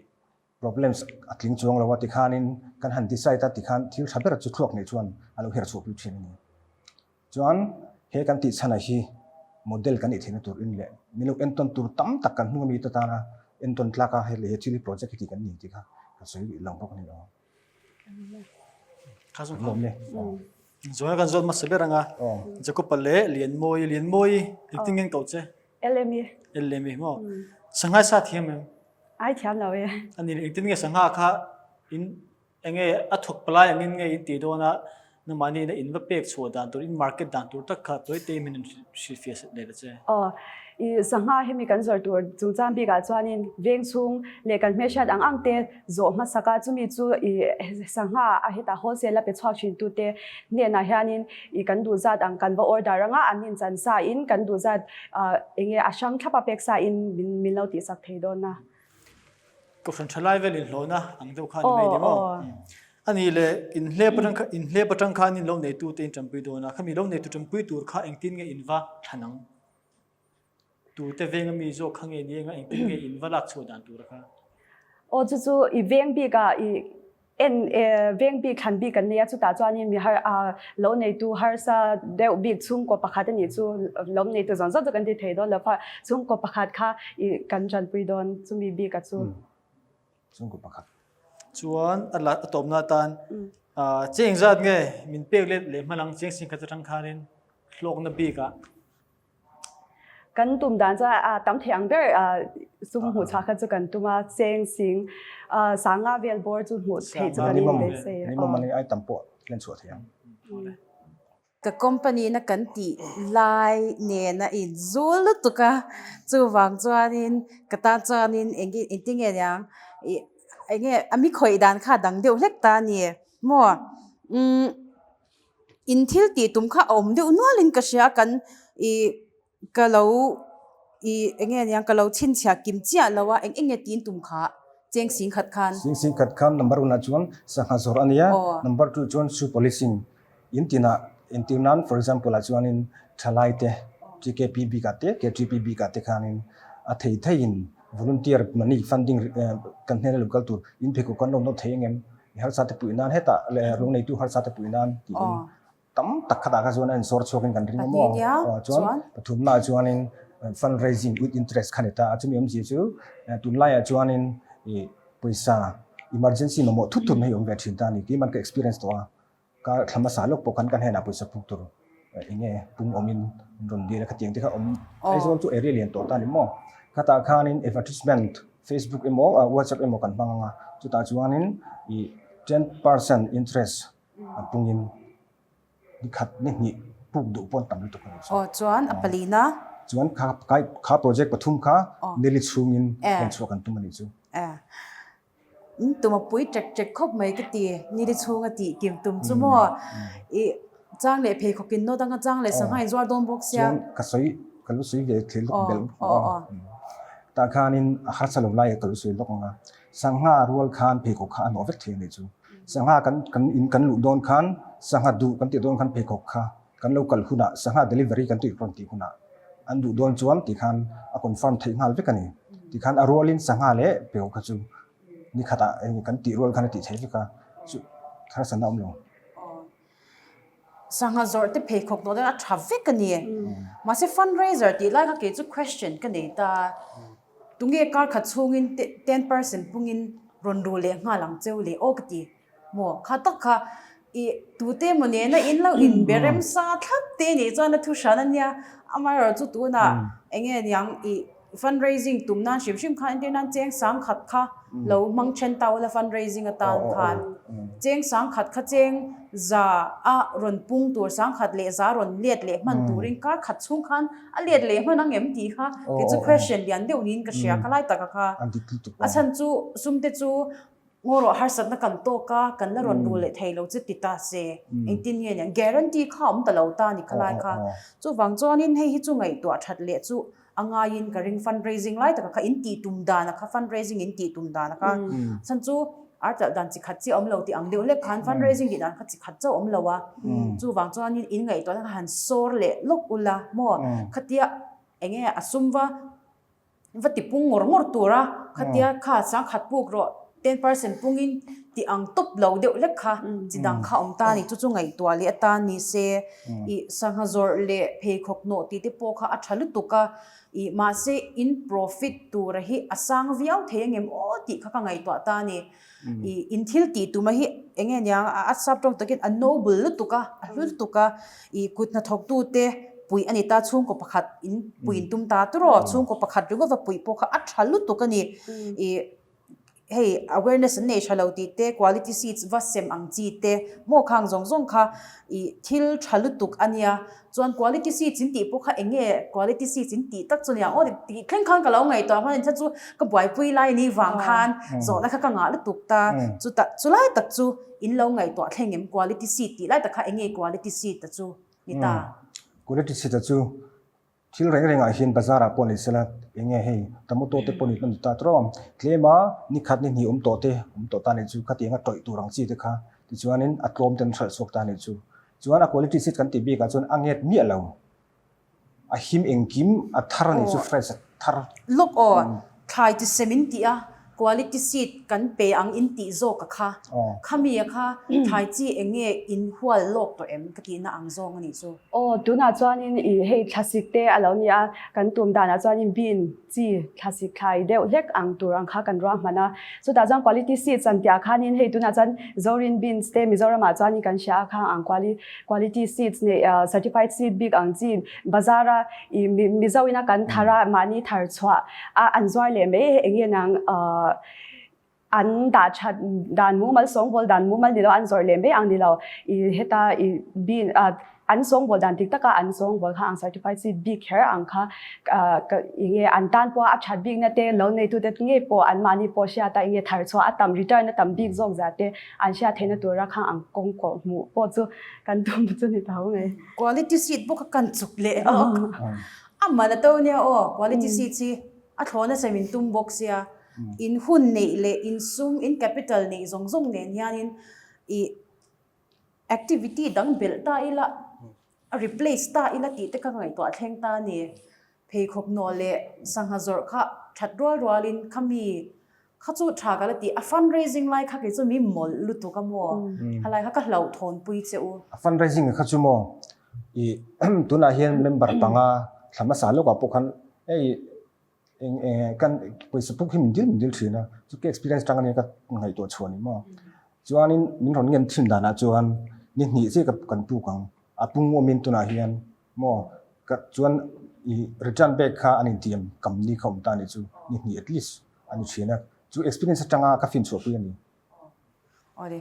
problems a tling chuang lo a tikhanin kan han decide a tikhan thil tha ber chu thluak nei chuan a lo her chhuah pui thin a ni. Chuan he kan tih chhanah hi model kan nih theihna tur in leh min lo entawn tur tam tak kan hnung ami te tana entawn tlak a hei leh he thil hi project hi tih kan ni tih kha ka sawi lang bawk a ni lo. Kan lawm e. Zawhna kan zawt hmasa ber anga Jacob-a leh Lianmawii, Lianmawii engtin nge an koh che? LME. LME maw? Sangha sa thiam em? Ai thiam lo e. Ani engtin nge sangha kha in enge a thawk palai angin nge in tih dawn a nangmahni ina in va pek chhuah dan tur in market dan tur tak kha tawi te min hrilhfiah sat leh ta che. Aw i sangha hemi kan zawrh tur chungchang bikah chuanin veng chhung leh kan hmelhriat ang ang te zawh hmasak a chumi chu i sangha a hetah wholesale a pe chhuak thin tute hnenah hianin i kan duh zat ang kan va order anga an inchan sa in kan duh zat enge a hrang thlap a pek sa in min lo tihsak thei dawn a. Kohhran tha lai vel inhlawhna ang deuh kha a ni mai ni maw? A nih leh inhlep atang kha inhlep atang khan in lo neitu te in tanpui dawn a, khami lo neitu tanpui tur kha engtin nge in va thlan ang? Tute veng ami zawk kha nge ni anga engtin nge in va lak chhuah dan tur kha? Aw chu chu i veng bik ah i en veng bik thlan bik kan nei a chutah chuanin mi har lo neitu harsa deuh bik chhungkaw pakhat a nih chu lo neitu zawng zawng chu kan ti thei dawn lo va chhungkaw pakhat kha i kan tanpui dawn chumi bik a chu. Chhungkaw pakhat. Chuan a la a tawpna atan cheng zat nge min pek let leh hmalang cheng sing khat atang khanin hlawkna bik ah Kan tum dan chuan a tam thei ang ber sum hmuh chhuah kha chu kan tum a, cheng sing sanga vel bawr chu hmuh theih chu kan inbeisei. Minimum ani ai tam pawh len chhuah thei ang. Ka company na kan tih lai nen a inzul lutuk a, chuvang chuanin ka tan chuanin eng engtinge niang ih enge a mi khawih dan kha a dang deuh hlek ta a ni maw umm. In thil tih tum kha a awm deuh nualin ka hria kan ih ka lo ih eng nge niang ka lo chhinchhiah kim chiah lo a eng eng nge tiin tum kha cheng sing khat khan. Sing sing khat khan number one ah chuan sangha zawrh a nia number two chuan shoe polishing in tinah entir nan for example ah chuanin thalai te TKP bik ah te KTP bik ah te khanin a thei theiin volunteer money funding kan hnena lo kal tur in pheikhawk kan lo nawt thei ang em Mi harsa te puih nan hetah leh lung neitu harsa te puih nan tiin tam tak khatah kha chuan a insawr chhuakin kan ring a maw? Chuan pathumnaah chuanin fundraising with interest kha ni ta a, chumi awmzia chu tunlaiah chuanin ih pawisa emergency mamawh thut thut hei awm ve thin ta a ni tih man ka experience tawh a, ka thla hmasa lawk pawh khan ka hnenah pawisa puk tur eng nge pung awmin an rawn dil a, khatiang te kha awm Aizawl chu area lian tawh ta a ni maw? Khatah khanin advertisement Facebook emaw WhatsApp emaw kan hmang ang a, chutah chuanin ih 10% interest a pungin ni khat ni hnih puk duh pawn tam lutuk a ni chu. Aw chuan a palina. Chuan kha kha project pathum kha nili chhungin hlen chhuah kan tum a nih chu. In tum a pui ṭek ṭek khawp mai ka ti, nili chhunga tih kim tum chu maw i chang leh pheikhawk in nawt anga chang leh sangha in zuar dawn bawk sia. Chuan ka sawi ka lu sawi ve thei lawk belh bawk a, tah khanin a harsa lo lai ka lu sawi lawk ang a, sangha rual khan pheikhawk kha a nawh vek thei a nih chu. Sangha kan kan in kan luh dawn khan sangha duh kan tih dawn khan pheikhawk kha kan lo kal hunah sangha delivery kan tih rawn tih hunah an duh dawn chuan tikhan a confirm theih nghal vek a ni. Tikhan a rualin sangha leh pheikhawk kha chu ni khatah eng kan tih rual khan a tih theih vek a, chu harsatna a awm lo. Sangha zawrh te pheikhawk tawh dawn a tha vek a ni. Mahse fundraiser tih lai kha kei chu question ka nei ta. Tunge kar khat chhungin 10% pungin rawn ru leh nghal ang cheu leh aw ka ti. Maw kha tak kha i tute emaw nena in lo inbe remsa thlap te nih chuan a thu hran a nia. Amaherawhchu tunah eng nge niang i fundraising tum nan hrim hrim khan entir nan cheng sang khat kha lo hmang then ta ula fundraising atan khan cheng sang khat kha cheng za a rawn pung tur sang khat leh za rawn let leh hman turin kar khat chhung khan a let leh hman ang em tih kha kei chu question lian deuh niin ka hria ka lai taka kha a chhan chu sum te chu Ngaw rawh harsatna kan tawk a, kan la rawn rul leh thei lo che ti ta se, engtin nge niang guarantee kha a awm ta lo ta a ni khalai kha. Chuvang chuanin hei hi chu ngaihtuah that leh chu a ngaiin ka ring fundraising lai taka kha in tih tum dan a kha fundraising in tih tum dan a kha chhan chu ar talh dan chi khat chiah a awm lo tih ang deuh hlek khan fundraising tih dan kha chi khat chauh a awm lo a, chuvang chuanin in ngaihtuahna kha han sawr leh lawk ula maw khatia eng nge a sum va Va ti pung ngawr ngawr tur a, khatia kha sangkhat puk rawh. 10% pungin tih ang tawp lo deuh hlek kha chi dang kha awm ta a ni. Chu chu ngaihtuah leh atan ni se ih sangha zawrh leh pheikhawk hnawh tih te pawh kha a tha lutuk a, ih mahse in profit tura hi a sang viau thei angem aw tih kha ka ngaihtuah ta a ni. Ih in thil tih tuma hi eng nge niang a sap tawng takin a noble lutuk a, a hlu lutuk a, ih kut hnathawk tute puih a ni ta chhungkaw pakhat in puih in tum ta tawrh aw chhungkaw pakhat ringawt va puih pawh kha a tha lutuk a ni. Ih hei awareness an nei tha lo tih te quality seeds va sem ang chi te maw khang zawng zawng kha ih thil tha lutuk a nia chuan quality seeds in tih pawh kha eng nge quality seeds in tih tak chu nia aw tih thleng khan ka lo ngaihtuah hman kha chu ka buaipui lai ni vang khan zawhna kha ka ngah lutuk ta chutah chu lai tak chu in lo ngaihtuah thleng em quality seed tih lai tak kha eng nge quality seed ta chu ni ta. Quality seed a chu Thil reng rengah hian bazar ah pawh ni sela eng nge hei tomato te pawh ni hman ta tawh tlem a ni khat ni hnih awm tawh te awm tawh ta ni chu khatiang a tawih tur ang chi te kha tichuanin a tlawm ten hralh chhuak ta ni chu chuan a quality seed kan tih bik ah chuan a nget miah lo a him engkim a thar a ni chu fresh a thar. Lawk aw thlai ti sem in tih a Quality seed kan pe ang in tih zawk a kha. Khami a kha thlai chi eng nge in hual lawk tawh em ka tihna ang zawng a nih chu. Aw, tunah chuanin i hei thlasik te a lo ni a, kan tum danah chuanin bean chi thlasik thlai deuh hlek ang tur ang kha kan ruahman a. Chutah chuan quality seeds an tih ah khanin hei tunah chuan Zorin beans te Mizoramah chuanin kan hria a khang ang quality seeds nei certified seed bik ang chi bazar a I Mizo ina kan thar a, mahni thar chhuah a an zuar leh mai eng nge nang an dah that dan mumal sawngbawl dan mumal ni lo an zawrh leh mai ang ni lo. I heta i bin an sawngbawl dan dik taka an sawngbawl kha ang certified seed bik kher ang kha eng nge an tan pawh a that bikna te lo neitute ngei pawh an mahni pawh hriat a eng nge thar chhuah a tam return a tam bik zawk zah te an hriat theihna tura khang ang kawng kawh hmuh pawh chu kan tum chu ni tho mai. Quality seed bawk a kan chuk leh hlawk. A man a to nia aw, quality seed hi a thlawh nasa min tum bawk sia. In hun neih leh in sum, in capital neih zawng zawng nen hianin ih activity dang belh ta ila, a replace ta ila tih te kha ka ngaihtuah thleng ta a ni. Pheikhawk nawh leh sangha zawrh kha that rual rualin khami Kha chu tha ka la ti, a fundraising lai kha kei chu mi mawlh lutuk a maw? Khalai kha ka hlauhthawn pui che u. A fundraising kha chu maw i tunah hian member panga thla hmasa lawkah pawh khan hei eng eng kan pawisa puk hi min dil min dil thin a, chu ka experience atang ania ka ngaihtuah chhuah ni maw. Chuanin min rawn ngen thin danah chuan ni hnih chiah ka kan puk ang, a pung awmin tunah hian Maw? Ka chuan i return back kha an intiam kam ni kha awm ta a nih chu, ni hnih at least a ni thin a, chu experience atanga ka fin chhuahpui a ni. Awle,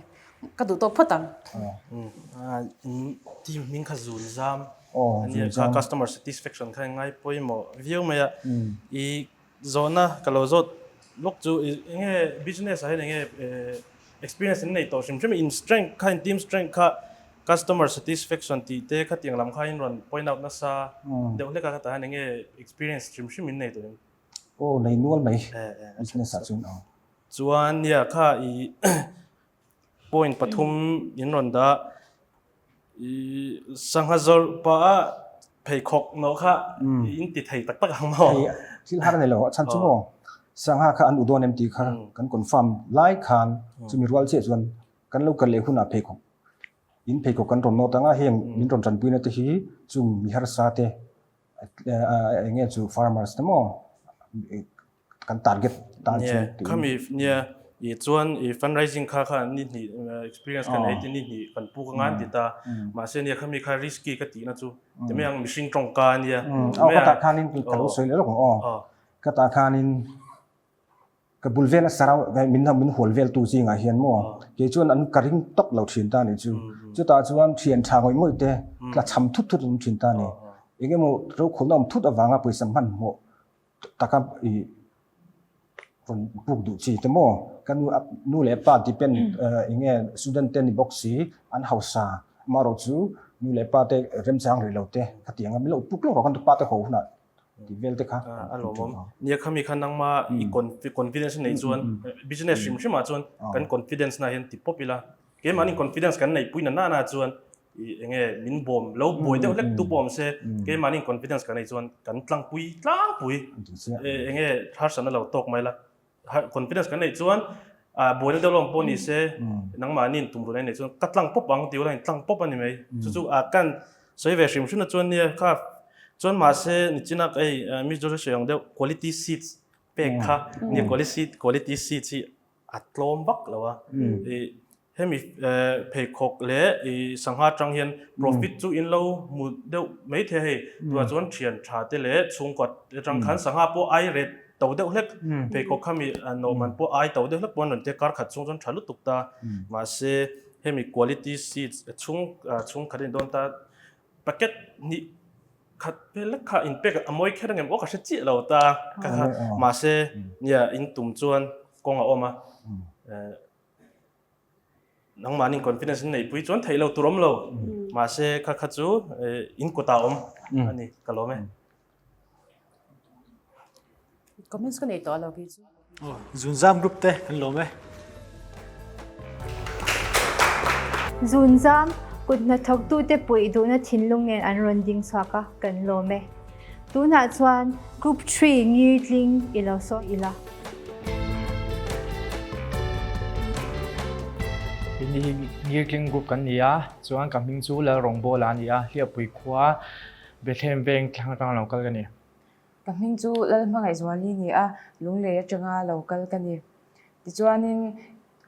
ka duh tawk phawt ang. In team hming kha zun zam a nia kha customer satisfaction kha ngai pawimawh viau mai a, i zawhna ka lo zawt lawk chu eng nge business ah hian eng nge experience in nei tawh hrim hrim in strength kha in team strength kha Customer satisfaction tih te khatiang lam kha in rawn point out nasa deuh hlek a khatah hian enge experience hrim hrim in nei tawh em? Aw nei nual mai business ah chuan aw. Chuan nia kha i point pathum in rawn dah i sangha zawrh pah a pheikhawk nawh kha in ti thei tak tak ang maw? Thei thil har a ni lo a chhan chu maw sangha kha an u dawn em tih kha kan confirm lai khan chumi rual chiah chuan Kan lo kal leh hunah pheikhawk in pheikhawk kan rawn nawt ang a, heng min rawn tanpuina te hi chung mi harsa te eng nge chu farmers te maw kan target tan chuan tiin. Khami nia i chuan i fundraising kha kha ni hnih experience kan nei te ni hnih kan puk anga an ti ta mahse nia khami kha risky ka tihna chu ti mai ang mihring tawngka ania. Aw ka tah khanin ka lo sawi leh lawk ang aw ka tah khanin Ka bul vel a sarau min min hual vel tu zingah hian maw kei chuan an ka ring tawp lo thin ta nih chu. Chutah chuan thian tha ngawih ngawih te tla cham thut thut an awm thin ta ni. Eng emaw rokhawlna awm thut avanga pawisa hmanhmawh taka i rawn puk duh chi te maw ka nu nu leh pa depend eng nge student te ni bawk si an hausa amaherawh chu nu leh pa te remchang rih lo te khatiang a min lo puk lawk rawh kan pa te haw hunah Tih vel te kha. A lawmawm. Nia khami kha nangma i confidence nei chuan business hrim hrimah chuan kan confidence na hian ti pawp ila. Keimahni confidence kan neih pui na na na chuan enge min bawm lo buai deuh hlek tu pawh awm se keimahni confidence kan nei chuan kan tlangpui tlangpui enge harsatna lo tawk mai la. Confidence kan neih chuan. Buaina deuh lawm pawh ni se nangmahni in tumrun a neih chuan ka tlang pawp ang tih ula in tlang pawp a ni mai. Chu chu kan sawi ve hrim hrim na chuan nia kha chuan mahse nichina hei Miss Joshua sawi ang deuh quality seeds pek kha nia quality seeds hi a tlawm vak lo a. Hemi pheikhawk leh i sangha atang hian profit chu in lo hmu deuh mai thei a hei. Tunah chuan thian tha te leh chhungkua atang khan sangha pawh ai ret to deuh hlek pheikhawk khami nawhman pawh ai to deuh hlek pawh an rawn ti a kar khat chhung chuan tha lutuk ta. Mahse hemi quality seeds chhung chhungkhat a ni dawn ta packet hnih khat vel lek kha inpek a mawi kher angem aw ka hre chiah lo ta ka kha mahse nia in tum chuan kawng a awm a. Nangmahni confidence in neihpui chuan theih lo tur awm lo. Mahse kha kha chu in kawtah awm a ni ka lawm e. Comments ka nei tawh lo kei chu. Aw, Zunzam group te kan lawm e. Zunzam, kut hnathawktute puih duhna thinlung nen an rawn ding chhuak a, kan lawm e. Tunah chuan Group Three ngirtling i lo sawi ila. Ini hi ngirtling group kan ni a, chuan ka hming chu Lalrawngbawla a ni a, Hliahpui khua Bethlehem veng thlang atanga lo kal ka ni. Ka hming chu Lalhmangaihzuali ni a, Lunglei atanga lo kal ka ni. Tichuanin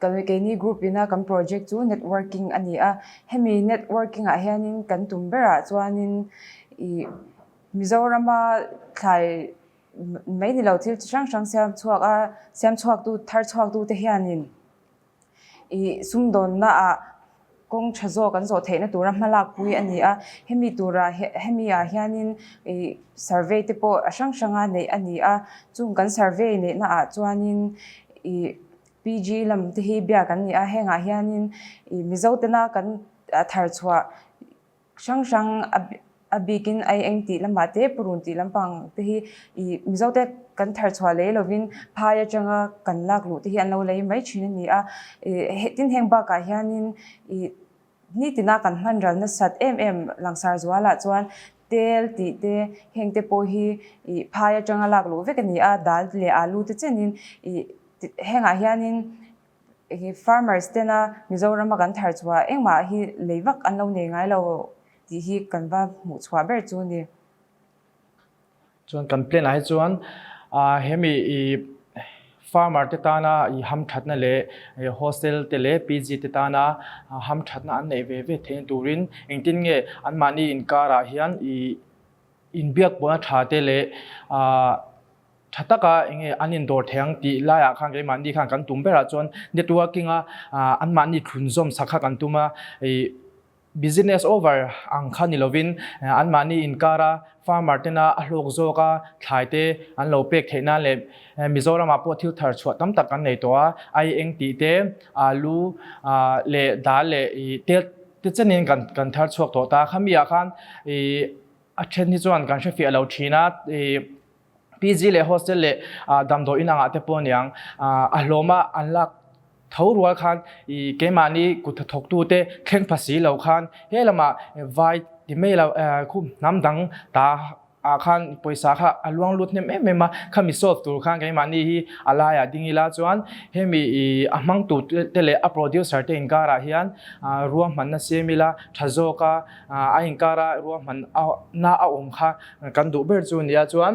kan keini group ina kan project chu networking a ni a, hemi networking ah hianin kan tum berah chuanin ih Mizorama thlai mai ni lo thil chi hrang hrang siam chhuak a, siam chhuak tu thar chhuak tu te hianin ih sumdawnna ah kawng tha zawk an zawh theihna tura hmalak pui a ni a, hemi turah hemi ah hianin ih survey te pawh a hrang hranga neih a ni a, chung kan survey neihna ah chuanin ih PG lam te hi biak an ni a, hengah hianin ih Mizo tena kan thar chhuah hrang hrang a bikin ai eng tih lamah te purun tih lampang te hi ih Mizo te kan thar chhuah lei lovin phai atanga kan lak luh te hi an lo lei mai thin a ni a, ih tin heng bakah hianin ih nitina kan hman ral nasat em em langsar zualah chuan tel tih te heng te pawh hi ih phai atanga lak luh vek a ni a, dal leh alu te chenin ih hengah hianin Farmers tena Mizorama kan thar chhuah engmah hi lei vak an lo nei ngai lo tih hi kan va hmuh chhuah ber chu a ni. Chuan kan plan ah hi chuan hemi i farmer te tana i hamthatna leh hostel te leh PG te tana hamthatna an neih ve ve theihna turin engtin nge anmahni inkarah hian i inbiakpawhna tha te leh Tha taka eng nge an indawr thei ang tih laiah khan keimahni khan kan tum berah chuan networking a anmahni thlunzawm sak kha kan tum a, ih business over ang kha ni lovin anmahni inkara farmer tena a hlawk zawk a thlai te an lo pek theih nan leh Mizoramah pawh thil thar chhuah tam tak kan nei tawh a, ai eng tih te, alu leh dal leh ih tel te chenin kan kan thar chhuak tawh ta. Khami ah khan ih a then hi chuan kan hrefiah lo thin a, ih PG leh hostel leh damdawi in angah te pawh aniang a hlawm a an lak tho rual khan ih keimahni kut hnathawktu te thleng pha si lo khan he lamah vai ti mai lo khu hnam dang ta ah khan pawisa kha a luang lut hnem em em a khami solve tur khan keimahni hi a laiah ding ila chuan hemi ih a hmangtu te leh a producer te inkarah hian ruahmanna siam ila tha zawka a inkara ruahmanna a awm kha kan duh ber chu nia chuan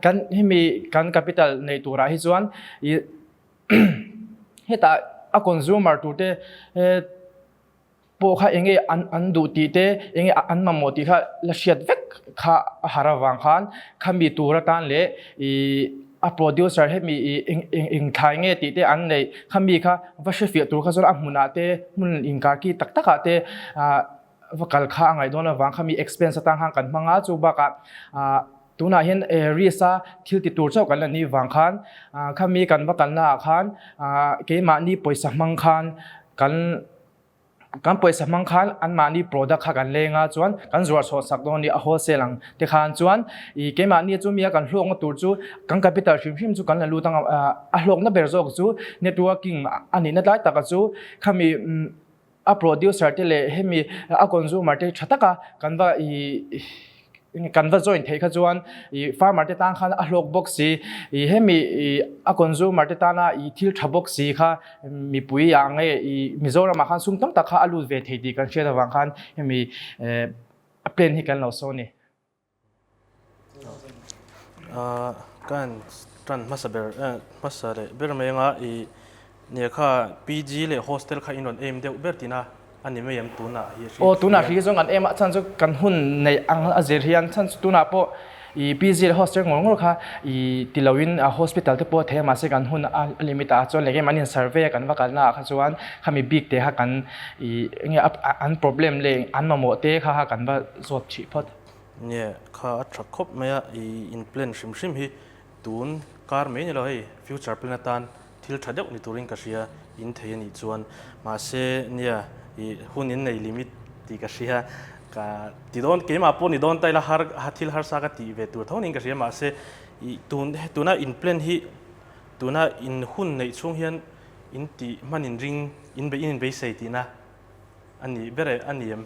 kan hemi kan capital nei turah hi chuan i hetah a consumer tur te pawh kha enge an an duh tih te enge an mamawh tih kha la hriat vek kha a har avang khan khami tur atan leh i a producer hemi i eng eng eng thlai nge tih te an neih khami kha va hrefiah tur kha chuan a hmunah te hmun inkarki tak takah te ah va kal kha a ngaih dawn avang kha mi expense atang khan kan hmang a, chu bakah ah tunah hian risk a thil ti tur chauh kan la nih vang khan ah khami kan va kalna ah khan ah keimahni pawisa hmang khan kan kan pawisa hmang khan anmahni product kha kan leng a chuan kan zuar chhuah sak dawn a ni a wholesale ang te khan chuan ih keimahni chu mi a kan hlawkna tur chu kan capital hrim hrim chu kan la lut ang a a hlawkna ber zawk chu networking a nihna tlai taka chu khami A producer te leh hemi a consumer te tha taka kan va i. kan va join theih kha chuan i farmer te tan khan a hlawk bawk si i hemi i a consumer te tana i thil tha bawk si kha mipui ah nge i Mizoram ah khan sum tam tak kha a lut ve thei tih kan hriat avang khan hemi a plan hi kan lo sawn a ni. Kan tan hmasa ber hmasa leh ber mai anga i nia kha PG leh hostel kha in rawn aim deuh ber tina a ni mai em tunah hi hri. Aw tunah hri zawng kan aim a chhan chu kan hun neih ang a zir hian chhan chu tunah pawh i PG leh hostel ngawr ngawr kha i ti loin hospital te pawh a thei a mahse kan hun a limit ah chuan leh an in survey a kan va kalna ah kha chuan khami bik te kha kan i enge an problem leh an mamawh te kha kha kan va zawt thih phawt. Nge kha a tha khawp mai a, i in plan hrim hrim hi tun kar mai ni lo hei future plan atan thil tha deuh ni turin ka hria in thei a nih chuan mahse nia i hun in nei limit tih ka hria ka ti dawn keimah pawh ni dawn ta ila har thil harsa ka tih ve tur tho niin ka hria mahse i tun tuna in plan hi tuna in hun neih chhung hian in tih hman in ring in in beisei tihna A nih ber e, a ni em?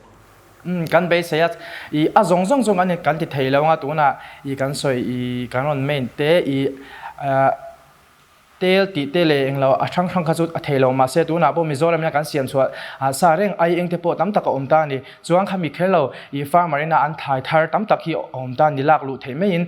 Umm, kan beisei a, i a zawng zawng zawng an kan ti thei lo anga tunah i kan sawi i kan rawn main te i tel tih te leh englo a hrang hrang kha chu a thei lo mahse tunah pawh Mizoram ina kan siam chhuah sa reng ai eng te pawh tam tak a awm ta a ni. Chuan khami kher lo i farmer ina an thlai thar tam tak hi a awm ta a ni lak luh theih maiin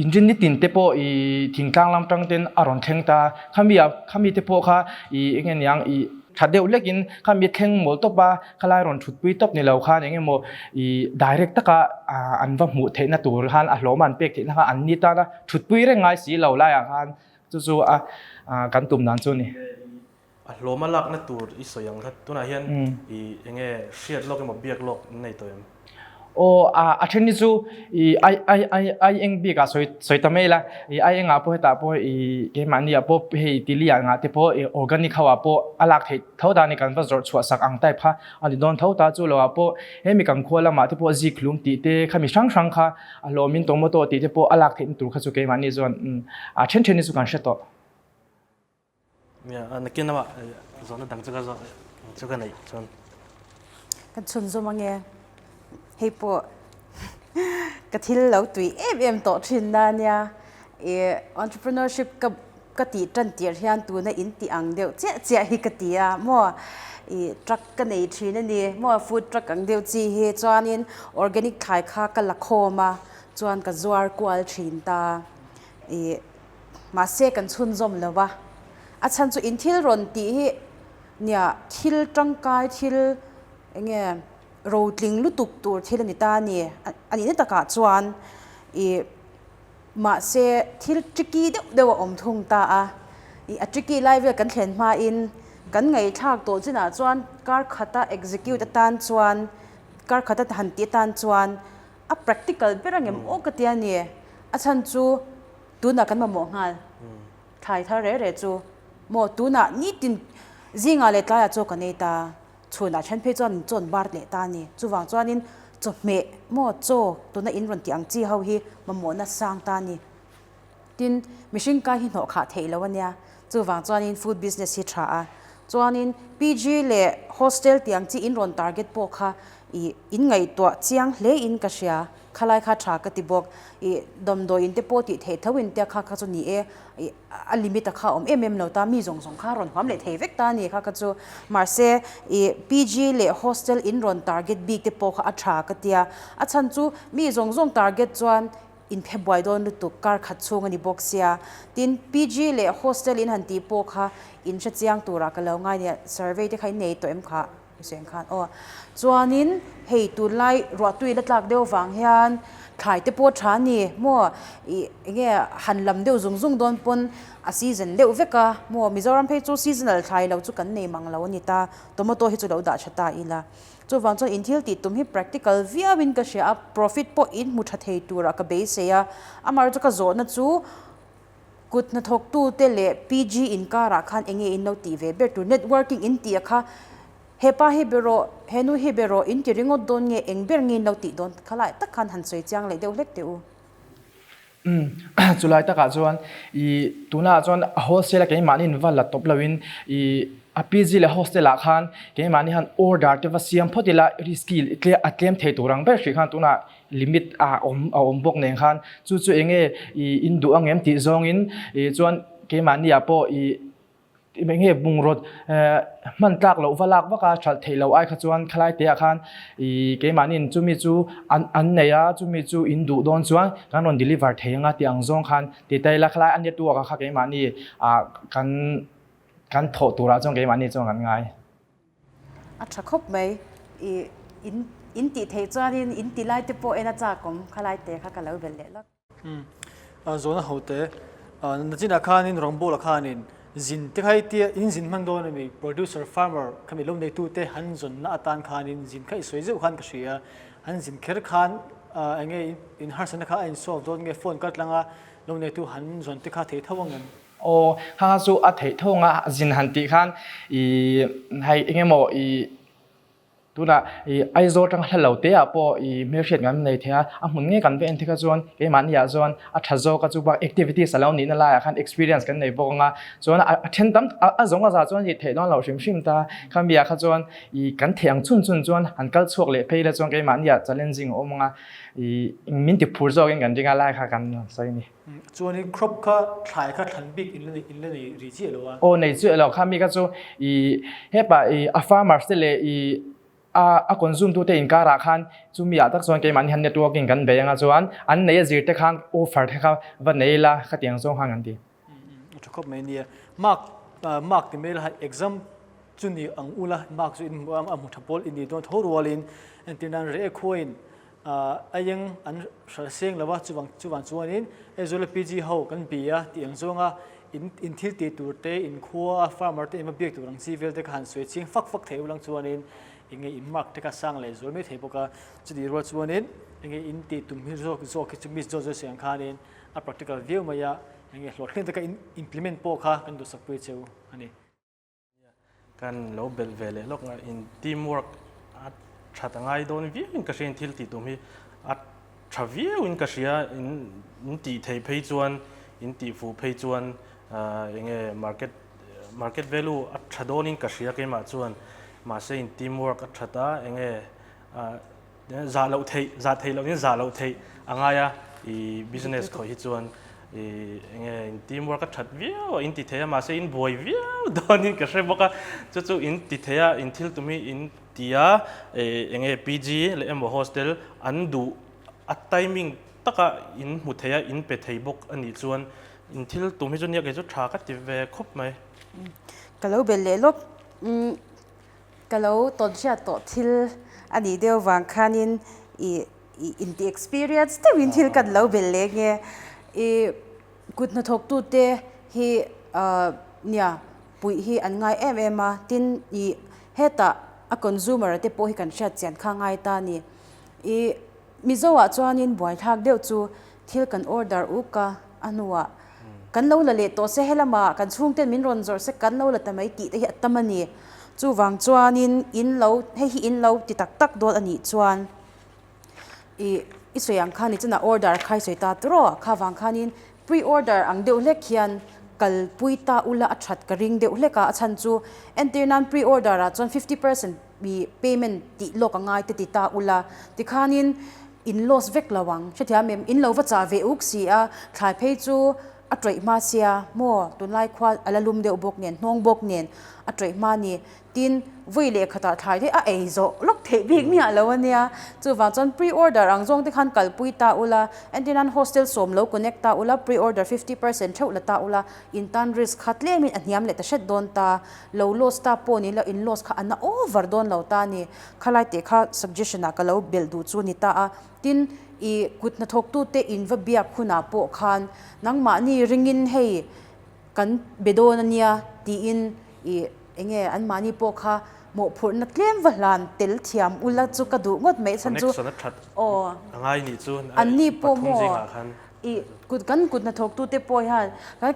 inrin nitin te pawh i thingtlang lam tang ten a rawn thleng ta khami ah khami te pawh kha i enge niang i Tha deuh lekin kha mi thleng mawl tawp a, khalai rawn thutpui tawp ni lo khan eng emaw i direct taka an va hmuh theihna tur khan a hlawm a an pek theihna kha an ni tan a, thutpui reng ngai si lo laiah khan chu chu a kan tum dan chu a ni. A hlawm a lakna tur i sawi ang kha tunah hian i enge hriat lawk emaw biak lawk in nei tawh em? Aw a a then hi chu i ai ai ai ai eng bik ah sawi sawi ta mai la i ai engah pawh hetah pawh i keimahni ah pawh hei tili ah ngah te pawh i organic ho ah pawh a lak theih tho ta ni kan va zawrh chhuah sak ang type kha a ni dawn tho ta chu lo ah pawh hemi kan khua lamah te pawh zik hlum tih te khami hrang hrang kha a hlawmin tomato tih te pawh a lak theihna tur kha chu keimahni chuan a then then hi chu kan hre tawh. Nakin lamah zawhna dang chu ka zawh chu ka neih chuan. Kan chhunzawm ange. Hei pawh ka thil lo tui em em tawh thin na nia. I entrepreneurship ka ka tih tan tir hian tuna in tih ang deuh chiah chiah hi ka ti a maw. I truck ka nei thin a ni maw food truck ang deuh chi hi chuanin organic thlai kha ka la khawm a chuan ka zuar kual thin ta. I Mahse kan chhunzawm lo va, a chhan chu in thil rawn tih hi nia thil tangkai thil eng nge rotling lutuk tur thil a ni ta a ni. A nihna takah chuan ih mahse thil tricky deuh deuh a awm thung ta a, ih a tricky lai vel kan thlen hmain kan ngaihthlak tawh chinah chuan kar khata execute atan chuan kar khata han tih atan chuan a practical ber ang em aw ka ti a ni. A chhan chu Tunah kan mamawh nghal thlai thar reh reh chu maw tunah nitin zingah leh tlaiah chaw kan ei ta, chhunah then phei chuan chaw an bar leh ta a ni. Chuvang chuanin chawhmeh maw chaw tuna in rawn tih ang chi ho hi mamawhna sang ta a ni. Tin, mihring kai hi hnawh khah theih lo a nia, chuvang chuanin food business hi tha a. Chuanin PG leh hostel tih ang chi in rawn target pawh kha ih in ngaihtuah chiang hle in ka hria. Khalai kha tha ka ti bawk. Ih damdawi in te pawh tih theih tho in tia kha kha chu ni e. Ih a limit a kha awm em em lo ta, mi zawng zawng kha rawn huam leh thei vek ta a ni kha kha chu. Mahse ih PG leh hostel in rawn target bik te pawh kha a tha ka tia. A chhan chu mi zawng zawng target chuan in phe buai dawn lutuk kar khat chhung a ni bawk sia. Tin PG leh hostel in han tih pawh kha in hre chiang turah ka lo ngai nia. Survey te kha in nei tawh em kha? Hussein khan aw. Chuanin hei tunlai ruahtui la tlak deuh vang hian thlai te pawh tha a ni maw ih enge han lam deuh zung zung dawn pawn a season deuh vek a maw Mizoram phei chu seasonal thlai lo chu kan nei mang lo a ni ta tomato hi chu lo dah tha ta ila chuvang chuan in thil tih tum hi practical viau in ka hria a profit pawh in hmu tha thei turah ka beisei a amaherawhchu ka zawhna chu Kut hnathawktute leh PG inkarah khan enge in lo tih ve ber tur? Networking in tih a kha hepa hi be rawh, henu hi be rawh in ti ringawt dawn nge eng ber nge in lo tih dawn? Khalai tak khan han sawi chiang leh deuh hlek teh u. Umm chulai takah chuan i tunah chuan a wholesale a keimahni in va la tawp loin i a PG leh hostel ah khan keimahni han order te va siam phawt ila risky a tlem thei tur ang ber hrih khan tunah. limit a awm a awm bawk nen khan chu chu enge ih in duh ang em tih zawngin ih chuan keimahni ah pawh ih enge bungraw hman tlak loh va lak vak a hralh theih loh ai kha chuan khalai te ah khan ih keimahni in chumi chu an an nei a chumi chu in duh dawn chuan kan rawn deliver thei ang a tih ang zawng khan ti ta ila khalai a network ah kha keimahni ah kan kan thawh turah chuan keimahni chuan kan ngai. A tha khawp mai. I in in tih theih chuanin in ti lai te pawh en a chak awm khalai te kha ka lo belh leh lawk. Umm zawhna ho te nachinah khanin rawngbawla khanin zin te kha i tia in zin hman dawn ami producer farmer khami lo neitu te han zawnna atan khanin zin kha i sawi zeuh khan ka hria han zin kher khan enge in harsatna kha a in solve dawn nge phone kaltlanga lo neitu han zawn te kha thei tho ang em? Aw, kha kha chu a theih tho ang a, zin han tih khan i hei eng emaw i tunah i Aizawl atanga hla lo te ah pawh i hmelhriat kan nei thei a, a hmun ngei kan va en thei kha chuan keimahni ah chuan a tha zawk a, chubak activities a lo nihna laiah khan experience kan nei bawk ang a, chuan a then tam a zawng a za chuan i theih dawn loh hrim hrim ta, khami ah kha chuan i kan theih ang chhun chhun chuan han kal chhuak leh phei ila chuan keimahni ah challenging a awm ang a, i min ti phur zawkin kan ring a lai kha kan sawi a ni. Chuanin crop kha thlai kha thlan bik in la nei in la nei ri chiah lo a. Aw nei chiah lo kha mi kha chu i hepa i a farmers te leh i a a consume tu te inkar ah khan chumi ah tak chuan keimahni hian networking kan bei anga chuan an nei a zir te khan offer te kha va nei ila khatiang zawng khan kan ti. A tha khawp mai nia. Mark mark ti mai la exam chu ni ang ula mark chu in hmu a a hmu tha pawl i ni dawn tho rualin entir nan reh khuain Aieng an hralh seng lo a, chuvang chuvang chuanin Aizawl PG ho kan bi a tih ang zawnga in in thil tih tur te, in khua a farmer te in va biak tur ang chi vel te kha han sawi ching fak fak thei ulang chuanin enge in mark te kha sang leh zual mai thei bawk a, chutih rual chuanin enge in tih tum hi zawk zawk hi chu miss zawk zawk sawi ang khanin a practical viau mai a, enge hlawhtling taka in implement pawh kha kan duhsak pui cheu a ni. Kan lo belh ve leh lawk nga in team work a that a ngai dawn viau in ka hria in thil tih tum hi a tha viau in ka hria in in tih theih phei chuan in tih fuh phei chuan eng nge market market value a tha dawn in ka hria keimah chuan mahse in team work a that a eng nge Zah loh theih, zah theih loh in zah loh theih a ngai a, i business khawih hi chuan i enge in team work a that viau a, in ti thei a mahse in buai viau dawn in ka hre bawk a, chu chu in ti thei a, in thil tum hi in ti a, enge PG leh emaw hostel an duh a timing taka in hmu thei a, in pe thei bawk a nih chuan in thil tum hi chu nia kei chu tha ka ti ve khawp mai. Ka lo belh leh lawk. Ka lo tawnhriat tawh thil a nih deuh vang khanin i inti experience deuhin thil kan lo belh leh nge. I kut hnathawktute hi nia puih hi an ngai em em a, tin i hetah a consumer te pawh hi kan hriat chian kha ngai ta a ni. I Mizo ah chuanin buaithlak deuh chu thil kan order uk a, a hnuah kan lo la leh tawh se helamah kan chhungten min rawn zawrh se kan lo la ta mai tih te hi a tam a ni. Chuvang chuanin in lo hei hi in lo ti tak tak dawn a nih chuan ih i sawi ang khan nichinah order kha i sawi ta tur aw kha vang khanin pre order ang deuh hlek hian kalpui ta ula a that ka ring deuh hlek a, a chhan chu entir nan pre order ah chuan 50 percent I payment tih lawk a ngai te ti ta ula, tikhanin in loss vek lo ang, hrethiam em? In lo va chah ve uk si a, thlai phei chu a tawih hma sia maw, tunlai khua a la lum deuh bawk nen, hnawng bawk nen a tawih hma ni. Tin, vawi leh khatah thlai te a ei zawh lawk theih bik miah lo a nia. Chuvang chuan pre-order ang zawng te khan kalpui ta ula, entirnan hostel sawm lo connect ta ula, pre-order 50% theuh la ta ula, in tan risk kha tlemin a hniam leh ta hret dawn ta. Lo loss ta pawh ni lo, in loss kha a na over dawn lo ta a ni. Khalai teh kha suggestion ah ka lo belh duh chu a ni ta a. Tin, i kut hnathawktute in va biak hunah pawh khan nangmahni ringin hei kan be dawn a nia tiin i enge anmahni pawh kha mawhphurhna tlem va hlan tel thiam ula chu ka duh ngawt mai chhan chu Connection a that aw a ngai nih chu anni pawh pathum maw zingah khan. I kut kan kut hnathawktute pawh hian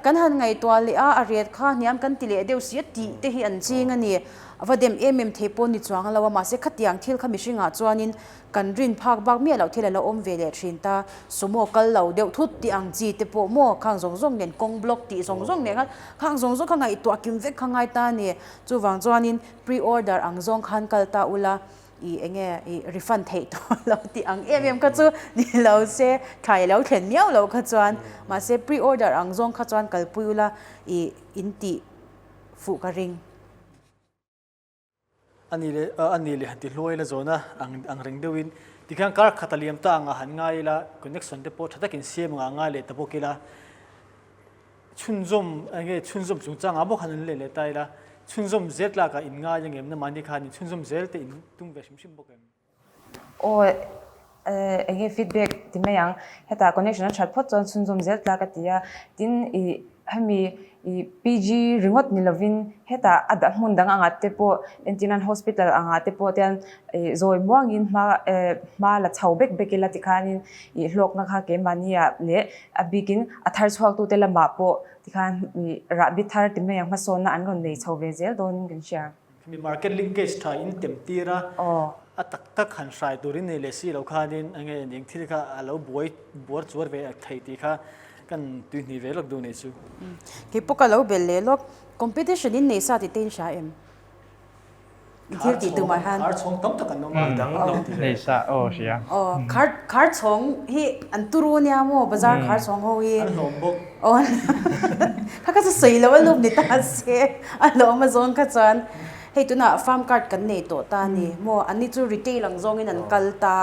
kan han ngaihtuah leh a, a ret kha hniam kan ti leh deuh si a tih te hi an ching a ni. A va dem em em thei pawh ni chuang lo a, mahse khatiang thil kha mihringah chuanin kan rin phak bak miah loh thil a lo awm ve leh thin ta. Sumo kal lo deuh thut tih ang chi te pawh maw khang zawng zawng nen kawng block tih zawng zawng nen khan khang zawng zawng kha ngaihtuah kim vek kha ngai ta a ni. Chuvang chuanin pre-order ang zawng khan kal ta ula. I enge i refund theih tawh lo tih ang em em kha chu ni lo se, thlai a lo thlen miau loh kha chuan mahse pre order ang zawng kha chuan kalpui ula i in tih fuh ka ring. Ani leh ani leh han ti hluai la zawna ang ang reng deuhin tikhian kar khat a liam ta anga han ngai ila connection te pawh tha takin siam anga ngai leh ta bawk ila chhunzawm enge chhunzawm chungchangah bawk han leh leh ta ila chhunzawm zel tlakah in ngai ang em na mahni khan in chhunzawm zel te in tum ve hrim hrim bawk em? Aw enge feedback ti mai ang hetah connection a that phawt chuan chhunzawm zel tlak a ti a tin ih hemi ih PG ringawt ni lovin hetah a dah hmun dang angah te pawh entir nan hospital angah te pawh tian ih zawi muangin hma eh hma la chho bek bek ila tikhanin ih hlawkna kha keimahni ah leh a bikin a thar chhuak tute lamah pawh tikhan ih rahbi thar ti mai ang hmasawnna an rawn nei chho ve zel dawnin kan hria. Mi market linkage tha in tem tir a, a tak tak han hrai turin nei leh si lo khanin enge eng thil kha a lo buai buar chuar ve thei tih kha kan tuihnih ve lawk duh nei chu. Kei pawh ka lo bel leh lawk, competition in nei sa tih te in hria em? In thil tih tumah hian. Khar chhawng tam tak an awm a. Dang lo ti ve. Nei sa aw hria. Aw khar khar chhawng hi an turu nia maw bazar khar chhawng ho hi. An hlawm bawk. Aw kha kha chu sawi loh a lup ni ta se a hlawm a zawng kha chuan hei tunah farm card kan nei tawh ta a ni maw an ni chu retail ang zawngin an kal ta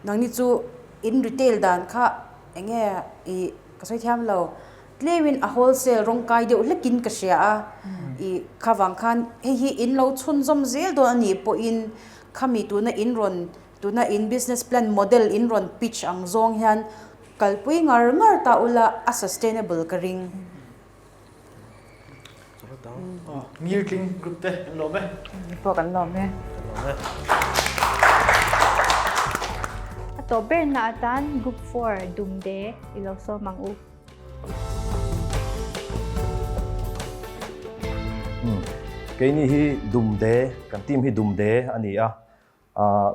nangni chu in retail dan kha eng nge ih ka sawi thiam lo tlemin a wholesale rawng kai deuh hlekin ka hria a ih kha vang khan hei hi in lo chhunzawm zel dawn a nih pawhin khami tuna in rawn tuna in business plan model in rawn pitch ang zawng hian Kalpui ngar ngar ta ula a sustainable ka ring. Ngirtling group te kan lawm e. Pawh kan lawm e. A tawp berna atan group 4 Dumde i lo sawm ang u. Keini hi Dumde, kan team hi Dumde a ni a.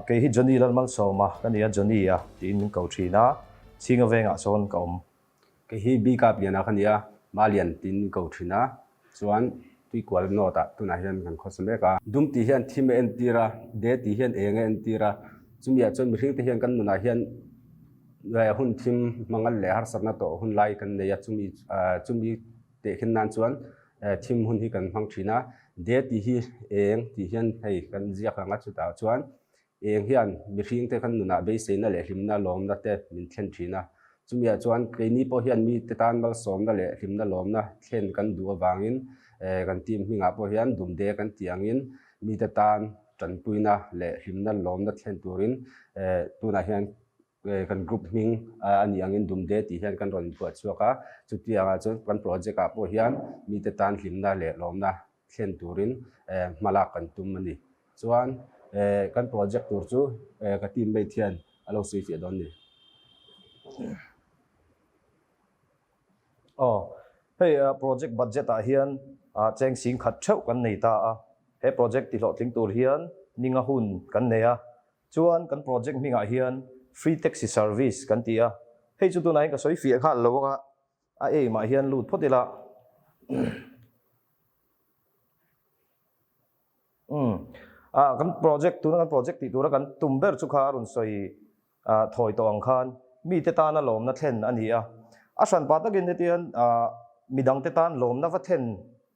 Kei hi Johnny Lalmalsawma ka ni a, Johnny-a tiin min ko thin a, Chhinga vengah sawn ka awm. Kei hi Bikap Liana ka ni a, Malian tiin min ko thin a, chuan Tuikual North-ah tunah hian kan khawsa mek a. Dum tih hian thim a entir a, de tih hian eng a entir a, chumiah chuan mihringte hian kan nunah hian hun thim hmangal leh harsatna tawh hun lai kan nei a, chumi chumi tehkhin nan chuan thim hun hi kan hmang thin a, de tih hi eng tih hian hei kan ziak ang a chutah chuan eng hian mihring te kan nunah beiseina leh hlimna lawmna te min thlen thin a, chumiah chuan keini pawh hian mite tan malsawmna leh hlimna lawmna thlen kan duh avangin kan team hmingah pawh hian dumde kan tih angin mite tan tanpuina leh hlimna lawmna thlen turin tunah hian Kan group hming a nih angin Dumde tih hian kan rawn inphuah chhuak a, chutiangah chuan kan project ah pawh hian mite tan hlimna leh lawmna thlen turin hma lak kan tum a ni. Chuan kan project tur chu ka team mate hian a lo sawi fiah dawn a ni. Aw, hei project budget ah hian cheng sing khat theuh kan nei ta a, he project tihlawhtling tur hian ninga hun kan nei a, Chuan kan project hmingah hian Free Taxi Service kan ti a, hei chu tunah hian ka sawi fiah nghal lo anga a aim ah hian lut phawt ila. Umm ah kan project tuna kan project tih tura kan tum ber chu kha a rawn sawi ah thawi tawh ang khan mite tana lawmna thlen a ni a, a hranpa takin hetian ah midangte tan lawmna va thlen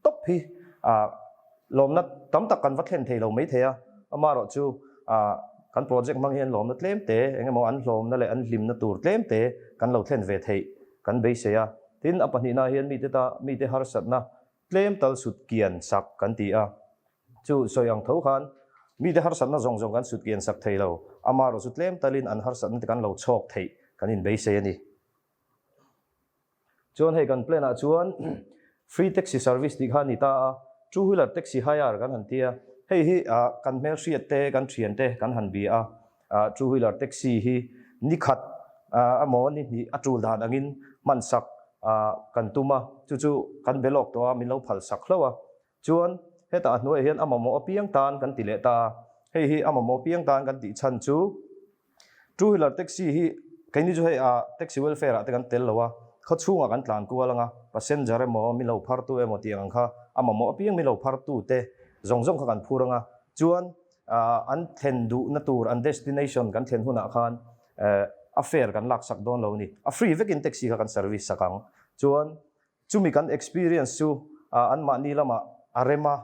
tawp hi lawmna tam tak kan va thlen thei lo mai thei a, amaherawh chu kan project hmang hian lawmna tlem te eng emaw an hlawmna leh an hlimna tur tlem te kan lo thlen ve theih kan beisei a, tin a pahnihna hian mite ta mite harsatna tlem tal sut kian sak kan ti a, chu sawi ang tho khan mite harsatna zawng zawng kan sut kian sak thei lo, amaherawh chu tlem talin an harsatna te kan lo chhawk theih kan inbeisei a ni. Chuan hei kan plan ah chuan free taxi service tih kha a ni ta a, two wheeler taxi hire kan han ti a, hei hi kan hmelhriat te kan thian te kan han bia a, two wheeler taxi hi ni khat emaw ni hnih a tul dan angin hman sak kan tum a, chu chu kan be lawk tawh a min lo phal sak hlauh a, chuan hetah a hnuaiah hian a mamawh apiang tan kan ti leh ta a, hei hi a mamawh apiang tan kan tih chhan chu Two wheeler taxi hi keini chu hei ah taxi welfare ah te kan tel lo a, khaw chhungah kan tlan kual anga passenger emaw min lo phar tu emaw tih ang kha a mamawh apiang min lo phar tu te zawng zawng kha kan phur anga chuan an thlen duhna tur an destination kan thlen hunah khan a fare kan laksak dawn lo a ni. A free vekin taxi kha kan service sak ang. Chuan chumi kan experience chu anmahni lamah a rem a,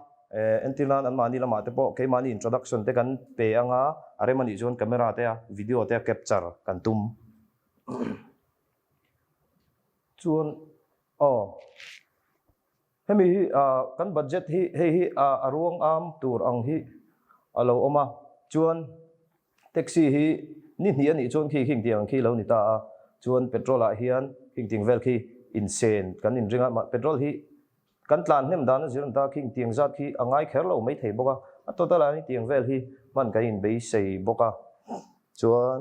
entir nan anmahni lamah te pawh keimahni introduction te kan pe anga a rem a nih chuan camera te a video te a capture kan tum. Chuan aw. Hemi hi kan budget hi hei hi a ruang am tur ang hi a lo awm a, chuan taxi hi ni hnih a nih chuan khi khing tiang ang khi lo ni ta a, chuan petrol ah hian khing ting vel khi insen kan inring a, mah petrol hi kan tlan hnem dan a zir an ta khing tiang zat khi a ngai kher lo mai thei bawk a, a total ah hian tiang vel hi hman kan inbeisei bawk a, chuan.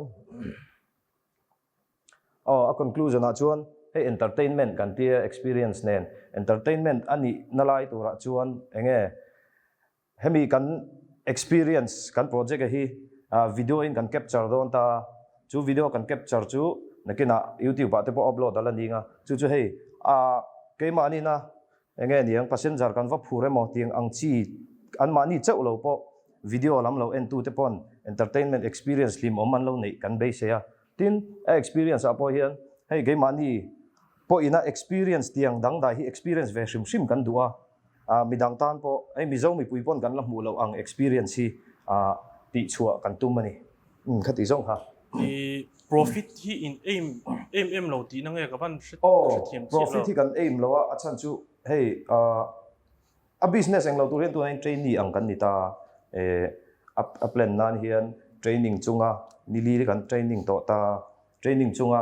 Aw, a conclusion ah chuan hei entertainment kan tia experience nen entertainment a nih na lai turah chuan enge hemi kan experience kan project a hi video in kan capture dawn ta chu video kan capture chu nakinah youtube ah te pawh upload a la ning a chu chu hei a keimahni na Enge niang passenger kan va phur emaw tiang ang chi anmahni chauh lo pawh video lam lo en tute pawn entertainment experience hlimawm an lo neih kan beisei a. Tin, a experience ah pawh hian hei keimahni pawhina experience tiang dangdai hi experience ve hrim hrim kan duh a, ah midang tan pawh hei Mizo mipui pawn kan la hmuh loh ang experience hi ah tihchhuah kan tum a ni. Umm khati zawng kha. I profit hi in aim em em lo tihna nge ka van hre hrethiam chiah lo. Profit hi kan aim lo a, a chhan chu hei a business englo tur hian tunah hian trainee ang kan ni ta eh a plan nan hian training chunga nili kan training tawh ta, training chunga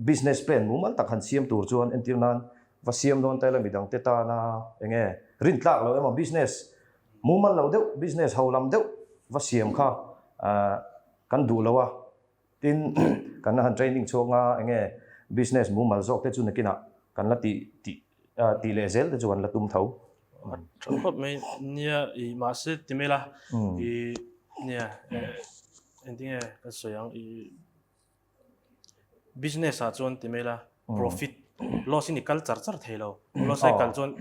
business plan mumal tak han siam tur chuan entir nan va siam dawn ta ila midang te tana enge rintlak lo emaw business Mumal lo deuh, business ho lam deuh va siam kha kan duh lo a, tin kan la han training chhuak nga enge business mumal zawk te chu nakinah kan la tih tih tih leh zel te chu kan la tum tho. A tha khawp mai nia i mahse ti mai la i nia engtinge ka sawi ang i business ah chuan ti mai la profit loss in i kal char char thei lo loss a i kal chuan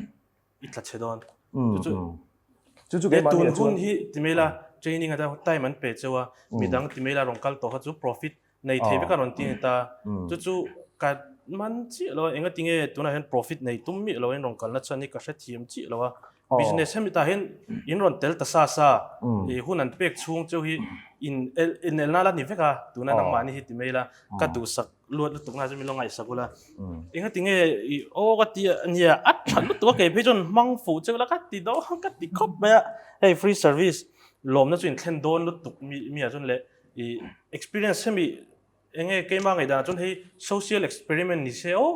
i tla chhe dawn. Chu chu chu chu keimah tun hun hi timaila training ata time an pe cheu a midang timaila rawn kal tawh kha chu profit nei thei vek a rawn ti ni ta chu chu ka man chiah lo a enga tinge tunah hian profit nei tum miah lo in rawn kalna chuan hi ka hrethiam chiah lo a business hemi tah hian in rawn tel ta sa sa i hun an pek chhung cheu hi in in elna la ni vek a tuna nangmahni hi timaila ka duhsak luat lutuk na chu min lo ngaihsak ula enga tinge i aw ka ti ania a tha lutuk a kei phei chuan hmang fuh cheu la ka ti dawn ka ti khawp mai a hei free service lawmna chu in thlen dawn lutuk mi mi ah chuan leh i experience hemi enge keima ngaihdan ah chuan hei social experiment ni se aw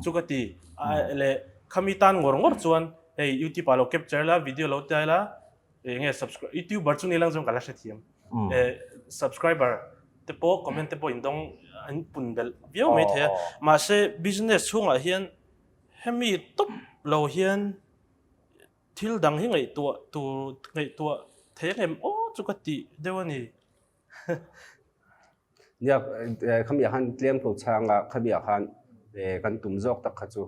chu ka ti leh khami tan ngawr ngawr chuan hei youtube ah lo capture la video lo tia ila enge subscribe youtuber chu ni lang chuan ka la hrethiam subscriber te pawh comment te pawh in dawng an pun belh viau mai thei a mahse business chhungah hian hemi tawp lo hian thil dang hi ngaihtuah tur ngaihtuah thei ang em aw chu ka tih deuh a ni. Nia khami ah khan tlem ko chhang a khami ah khan kan tum zawk tak kha chu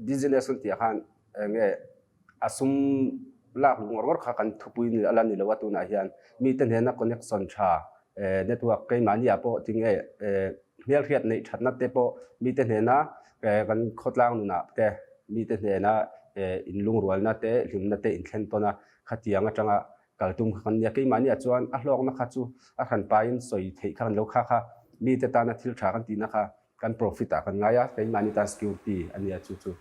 business kan tih ah khan enge a sum lak luh ngawr ngawr kha kan thupui a la ni lo a tunah hian mite hnena connection tha network keimahni ah pawh tinge hmelhriat neih thatna te pawh mite hnena kan khawtlang nunah te mite hnena inlungrualna te hlimna te inthlen tawn a khatiang atanga kal tum kha kan nia. Keimahni ah chuan a hlawkna kha chu a hranpain sawi theih kha kan lo kha kha mite tana thil tha kan tihna kha kan profit ah kan ngai a, keimahni tan security a nia chu chu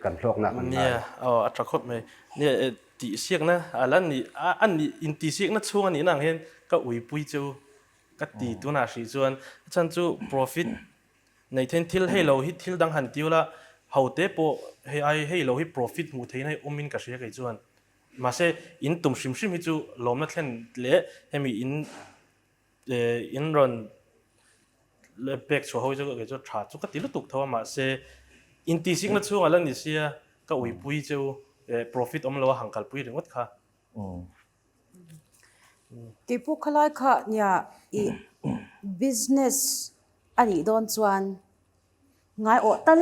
kan hlawkna ah kan ngai. Nia, aw a tha khawp mai. Nia, tihsiakna a la nih, a nih intihsiakna chhung a nihna ang hian ka uipui chu ka ti tunah hrih chuan a chhan chu profit nei thein thil hei lo hi thil dang han tiu la ho te pawh hei ai hei lo hi profit hmuh theihna hi awmin ka hria kei chuan. Mahse, in tum hrim hrim hi chu lawmna thlen leh hemi in in rawn pek chhuah ho hi chu kei chu tha chu ka ti lutuk tho a, mahse intihsikna chhungah la ni sia ka uipui cheu profit awm lo a hang kalpui ringawt kha. Keipawh khalai kha nia i business a nih dawn chuan Ngai awh tal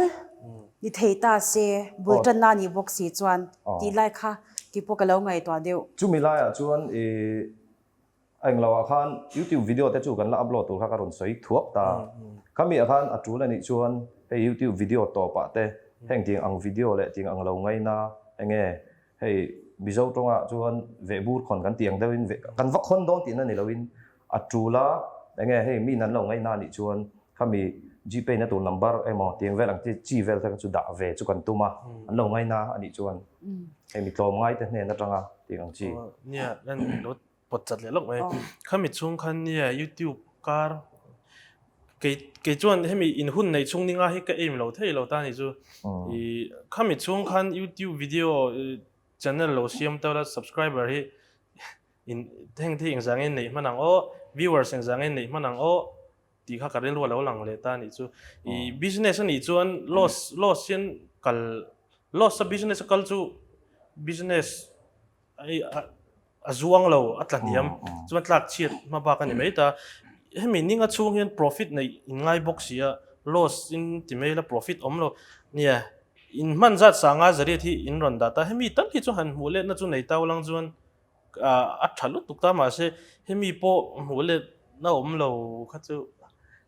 ni thei ta se, bul tanna a nih bawk si chuan tih lai kha. Keipawh ka lo ngaihtuah deuh. Chumi laiah chuan i a englo ah khan YouTube video te chu kan la upload tur kha ka rawn sawi thuak ta. Khami ah khan a tul anih chuan hei YouTube video tawp ah te heng tiang ang video leh tiang ang lo ngaina enge hei Mizo tawngah chuan vehbur khawn kan tih ang deuhin kan va khawn dawn tihna ni loin a tul a enge hei mi nan lo ngaina anih chuan khami Gpay na tur number emaw tiang vel ang chi chi vel te kha chu dah ve chu kan tum a an lo ngaina anih chuan hei mi tlawm ngai te hnen atanga tiang ang chi. Nia kan lo pawt chat leh lawk mai. Khami chhung khan nia YouTube kar kei kei chuan hemi in hun nei chhung ninga hi ka aim lo thei lo ta ni chu. I khami chhung khan YouTube video channel lo siam ta la subscriber hi in heng thei engzah nge neih hman ang aw viewers engzah nge neih hman ang aw tih kha ka rilru a lo lang leh ta anih chu. I business anih chuan loss loss hian kal loss a business a kal chu business Hei a zuang lo, a tla hniam, chuan tlak chhiat hma bak a ni mai ta. Hemi ninga chhung hian profit neih in ngai bawk si a, loss in ti mai la profit awm lo. Nia, in hman zat sanga zariat hi in rawn dah ta. Hemi tal hi chu han hmuh letna chu nei tau lang chuan a tha lutuk ta mahse hemi pawh hmuh letna awm lo kha chu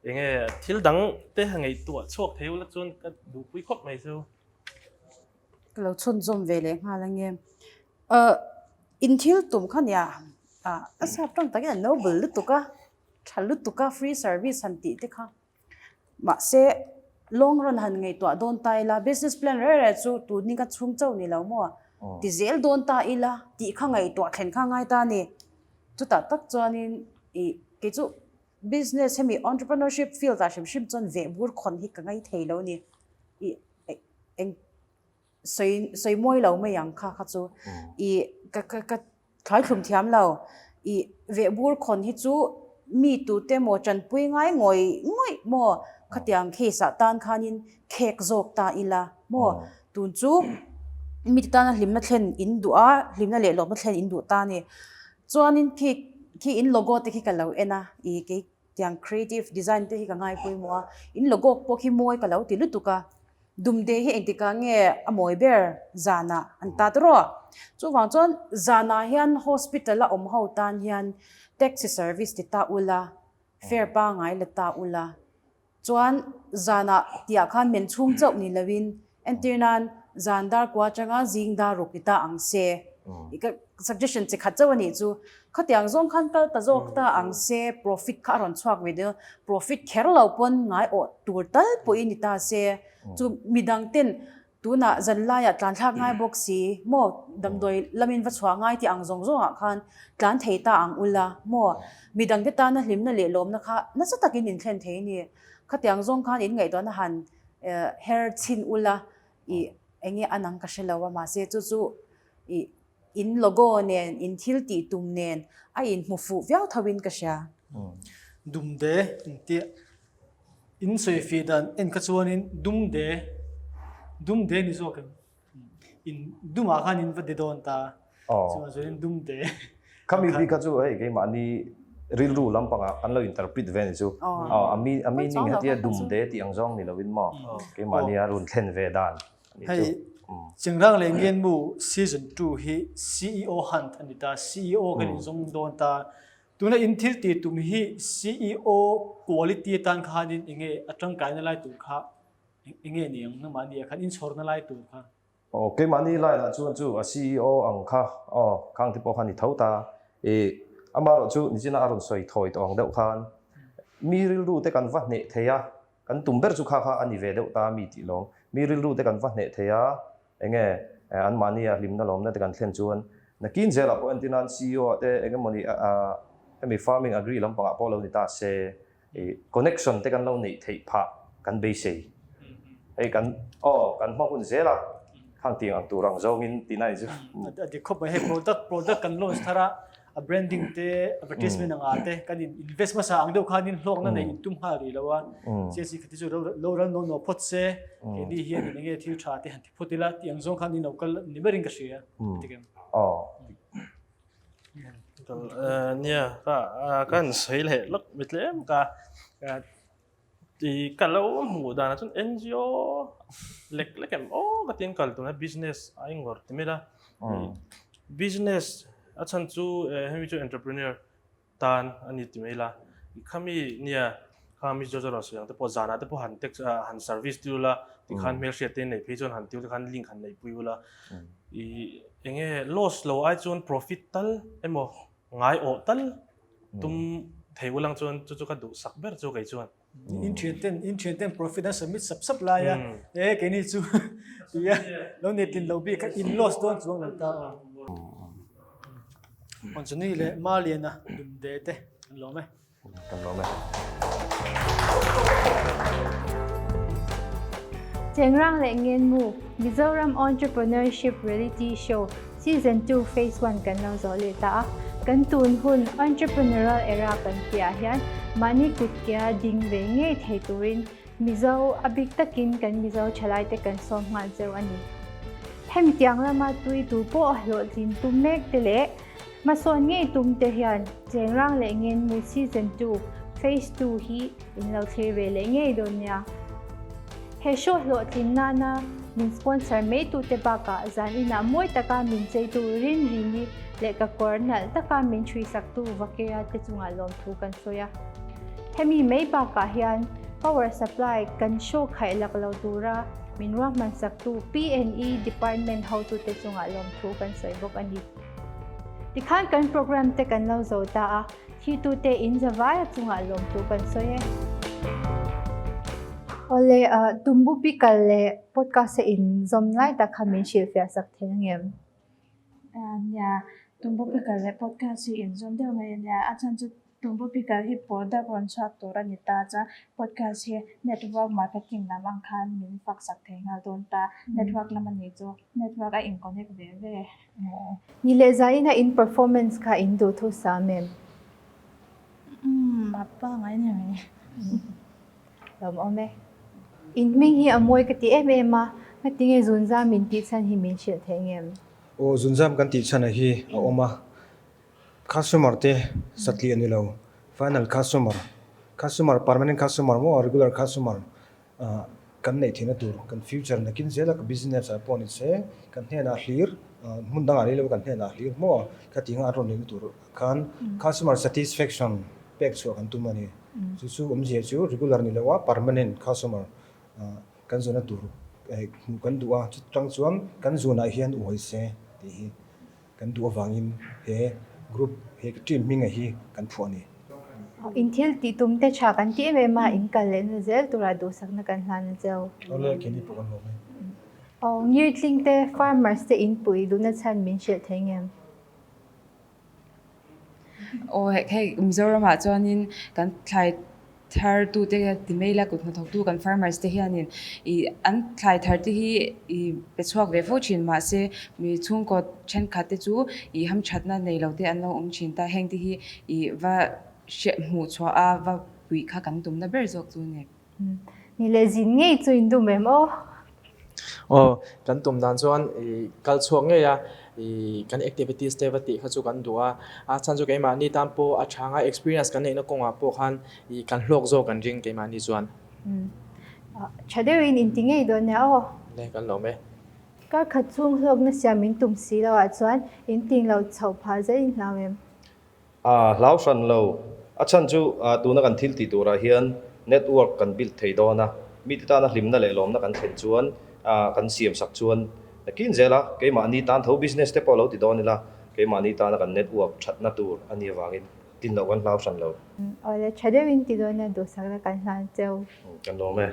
enge thil dang te ngaihtuah chhuak thei ula chuan ka duhpui khawp mai chu. Ka lo chhunzawm ve leh nghal ange. Ahh in thil tum kha nia ah a sap tawng takin a noble lutuk a, tha lutuk a free service han tih te kha. Mahse long run han ngaihtuah dawn ta ila business plan reng reng chu tun ni ka chhung chauh ni lo maw ti zel dawn ta ila tih kha ngaihtuah thlen kha ngai ta a ni. Chutah tak chuanin ih kei chu business hemi entrepreneurship field ah hrim hrim chuan vehbur khawn hi ka ngai thei lo a ni. Ih eng sawi sawi mawi lo mai ang kha kha chu i ka ka ka thlai thlum thiam lo i vehbur khawn hi chu mi tute maw tanpui ngai ngawih ngawih maw khatiang case ah tan khanin khek zawk ta ila maw tun chu mite tana hlimna thlen in duh a hlimna leh lawmna thlen in duh ta a ni chuanin khi khi in logo te khi ka lo en a i kei Tiang creative design te hi ka ngai pawimawh a, in logo pawh khi mawi ka lo ti lutuk a, Dumde hi engtikah nge a mawi ber zanah an ta ta rawh. Chuvang chuan zanah hian hospital a awm ho tan hian taxi service ti ta ula, fare pangai la ta ula, chuan zanah tihah khan men chhung chauh ni loin Entir nan, zan dar kua atanga zing dar ruk i ta ang se. I ka suggestion chi khat chauh a nih chu. Khatiang zawng khan kal ta zawk ta ang se, profit kha a rawn chhuak ve dawn. Profit kher lo pawn ngai awh tur tal pawhin i ta se. Chu midang ten tunah zan laiah tlan thlak ngai bawk si maw, damdawi lamin va chhuah ngai tih ang zawng zawngah khan tlan thei ta ang ula maw. Midang te tana hlimna leh lawmna kha nasa takin inthlen thei a ni. Khatiang zawng khan in ngaihtuahna han her chhin ula i enge an ang ka hre lo a mahse chu chu i in logo nen in thil tih tum nen a in hmu fuh viau tho in ka hria. Dumde intia in sawi fih dan en kha chuanin dumde dumde ni zawk em? In dumah khan in va de dawn ta. Chuan chuan in dum te. Khami bik kha chu hei keimahni rilru lampangah kan lo interpret ve ni chu. A mi a meaning hetia dum de tih ang zawng ni lovin maw keimahni a rawn thlen ve dan a nih chu. Hei Chengrang leh Ngenmu season 2 hi CEO hunt a ni ta, CEO kan inzawng dawn ta. Tuna in thil tih tum hi CEO quality atan khanin enge a tangkaina lai tur kha Enge ni ang nangmahni ah khan inchhawrna lai tur kha? Aw keimahni line ah chuan chu a CEO ang kha aw khang te pawh kha ni tho ta i amaherawh chu nichina a rawn sawi thawi tawh ang deuh khan mi rilru te kan va hneh thei a kan tum ber chu kha kha a ni ve deuh ta mi tih lawng mi rilru te kan va hneh thei a enge anmahni ah hlimna lawmna te kan thlen chuan nakin zelah pawh entir nan CEO ah te engemawni hemi farming agri lampangah pawh lo ni ta se I connection te kan lo neih theih phah kan beisei. Hei kan aw kan hma hun zel a, khang tiang ang tur ang zawngin tih na ni chu. A dik khawp mai hei product product kan launch thar a, a branding te advertisement anga te kan in invest hmasa ang deuh khanin hlawkna nei in tum nghal rih lo a, CSC khati chu lo ral nawn naw phawt se keini hian in enge thil tha te han ti phawt ila tih ang zawng khan in lo kal ni berin ka hria a ti kem. Aw. Nia ka kan sawi leh lawk mi tlem ka ti ka lo hmuh dan ah chuan NGO lek lek em aw ka tin kal tuna business a ingawr ti mai la. Business a chhan chu hemi chu entrepreneur tan a ni ti mai la. Khami nia kha mi chu rawn sawi ang te pawh zanah te pawh han text han service tir ula tikhan hmelhriat te nei phei chuan han tir te khan link han neih pui ula i enge loss lo ai chuan profit tal emaw ngai awh tal tum thei ulang chuan chu chu ka duhsak ber chu kei chuan. In thian ten in thian ten profit an submit sap sap lai a e keini chu tia lo nei tlin lo bik kha in loss dawn chuang lo ta aw. Anjani leh Maliana Dumde te an lawm e. Kan lawm e. Chengrang leh Ngenmu, Mizoram Entrepreneurship Reality Show Season 2 Phase 1 kan lo zawh leh ta a. Kan tun hun Entrepreneurial Era kan tihah hian mahni kut kea ding ve ngei thei turin Mizo a bik takin kan Mizo thalaite kan sawm nghal cheu a ni. Hemi tiang lama tui tu pawh hlawhtlin tum mek te leh hmasawn ngei tum te hian Chengrang leh Ngenmu Season 2 Phase 2 hi in lo thlir ve leh ngei dawn nia. He show hlawhtlin nana min sponsor mai tute bakah zan inah mawi taka min cheitu Rinrini leh ka kawr nalh taka min chhuisaktu Vakea te chungah lawmthu kan sawi a. Hemi mai bakah hian power supply kan show khaih lak lo tura min ruahmansaktu PNE department hotute chungah lawmthu kan sawi bawk a ni. Tikhan kan program te kan lo zo ta a, thitute in zavai a chungah lawmthu kan sawi e. Awle, tumbu pikal leh podcast a in zawm lai tak kha min hrilhfiah sak thei angem? Nia, tumbu pikal leh podcast hi in zawm deuh mai a nia, a chhan chu Tumbu pikal hi product rawn chhuak tur a ni ta chuan podcast hi network marketing lam ang khan min fak sak thei nghal dawn ta, network lam a nih chu network a in connect ve ve. Ni leh zain a in performance kha in duh thu sam em? Umm a pangai ni mai. Lawm awm e. In hming hi a mawi ka ti em em a, ngatinge zunzam min tih chhan hi min hrilh thei ngem? Aw zunzam kan tih chhan a hi a awm a. Customer te satliah ni lo, final customer, customer permanent customer maw regular customer kan neih theihna tur kan future nakin zela ka business ah pawh ni se kan hnenah hlir hmun dangah lei lo kan hnenah hlir maw ka tih anga an rawn neihna tur khan customer satisfaction pek chhuah kan tum a ni. Chu chu awmzia chu regular ni lo a permanent customer kan zawhna tur hmuh kan duh a chutang chuan kan zunah hian uai se tih hi. Kan duh avangin he group, he team hminga hi kan phuah a ni. In thil tih tum te tha kan ti em em a, in kal lehna zel tura duhsakna kan hlan a cheu. Awle, keini pawh kan lawm e. Aw, Ngirtling te, farmers te in pui duhna chhan min hrilh thei ngem? Aw, hei Mizoramah chuanin kan thlai thar tu te ti mai ila kut hnathawk tu kan farmers te hianin ih an thlai thar te hi ih pe chhuak ve fo thin mahse mi chhungkaw thenkhat te chu ih hamthatna nei lo te an lo awm thin ta heng te hi ih va hriat hmuh chhuah a va puih kha kan tumna ber zawk chu a ni. Ni leh zin ngei chu in dum em aw? Aw, kan tum dan chuan i kal chhuak ngei a, i kan activities te va tih kha chu kan duh a, a chhan chu keimahni tan pawh a tha anga experience kan neihna kawngah pawh khan i kan hlawk zawk kan ring keimahni chuan. Tha deuhin in ti ngei dawn nia aw. Le, kan lawm e. Kar khat chhung hlawkna siam in tum si lo ah chuan in ting lo chhoh phah zel in hlau em? A hlau hran lo. A chhan chu tuna kan thil tih turah hian network kan build thei dawn a, mite tana hlimna leh lawmna kan thlen chuan kan siam sak chuan nakin zel a, keimahni tan tho business te pawh lo ti dawn ila, keimahni tana kan network thatna tur a nih avangin tlin loh kan hlau hran lo. Awle, tha deuhin ti dawn a duhsakna kan hlan cheu. Kan lawm e.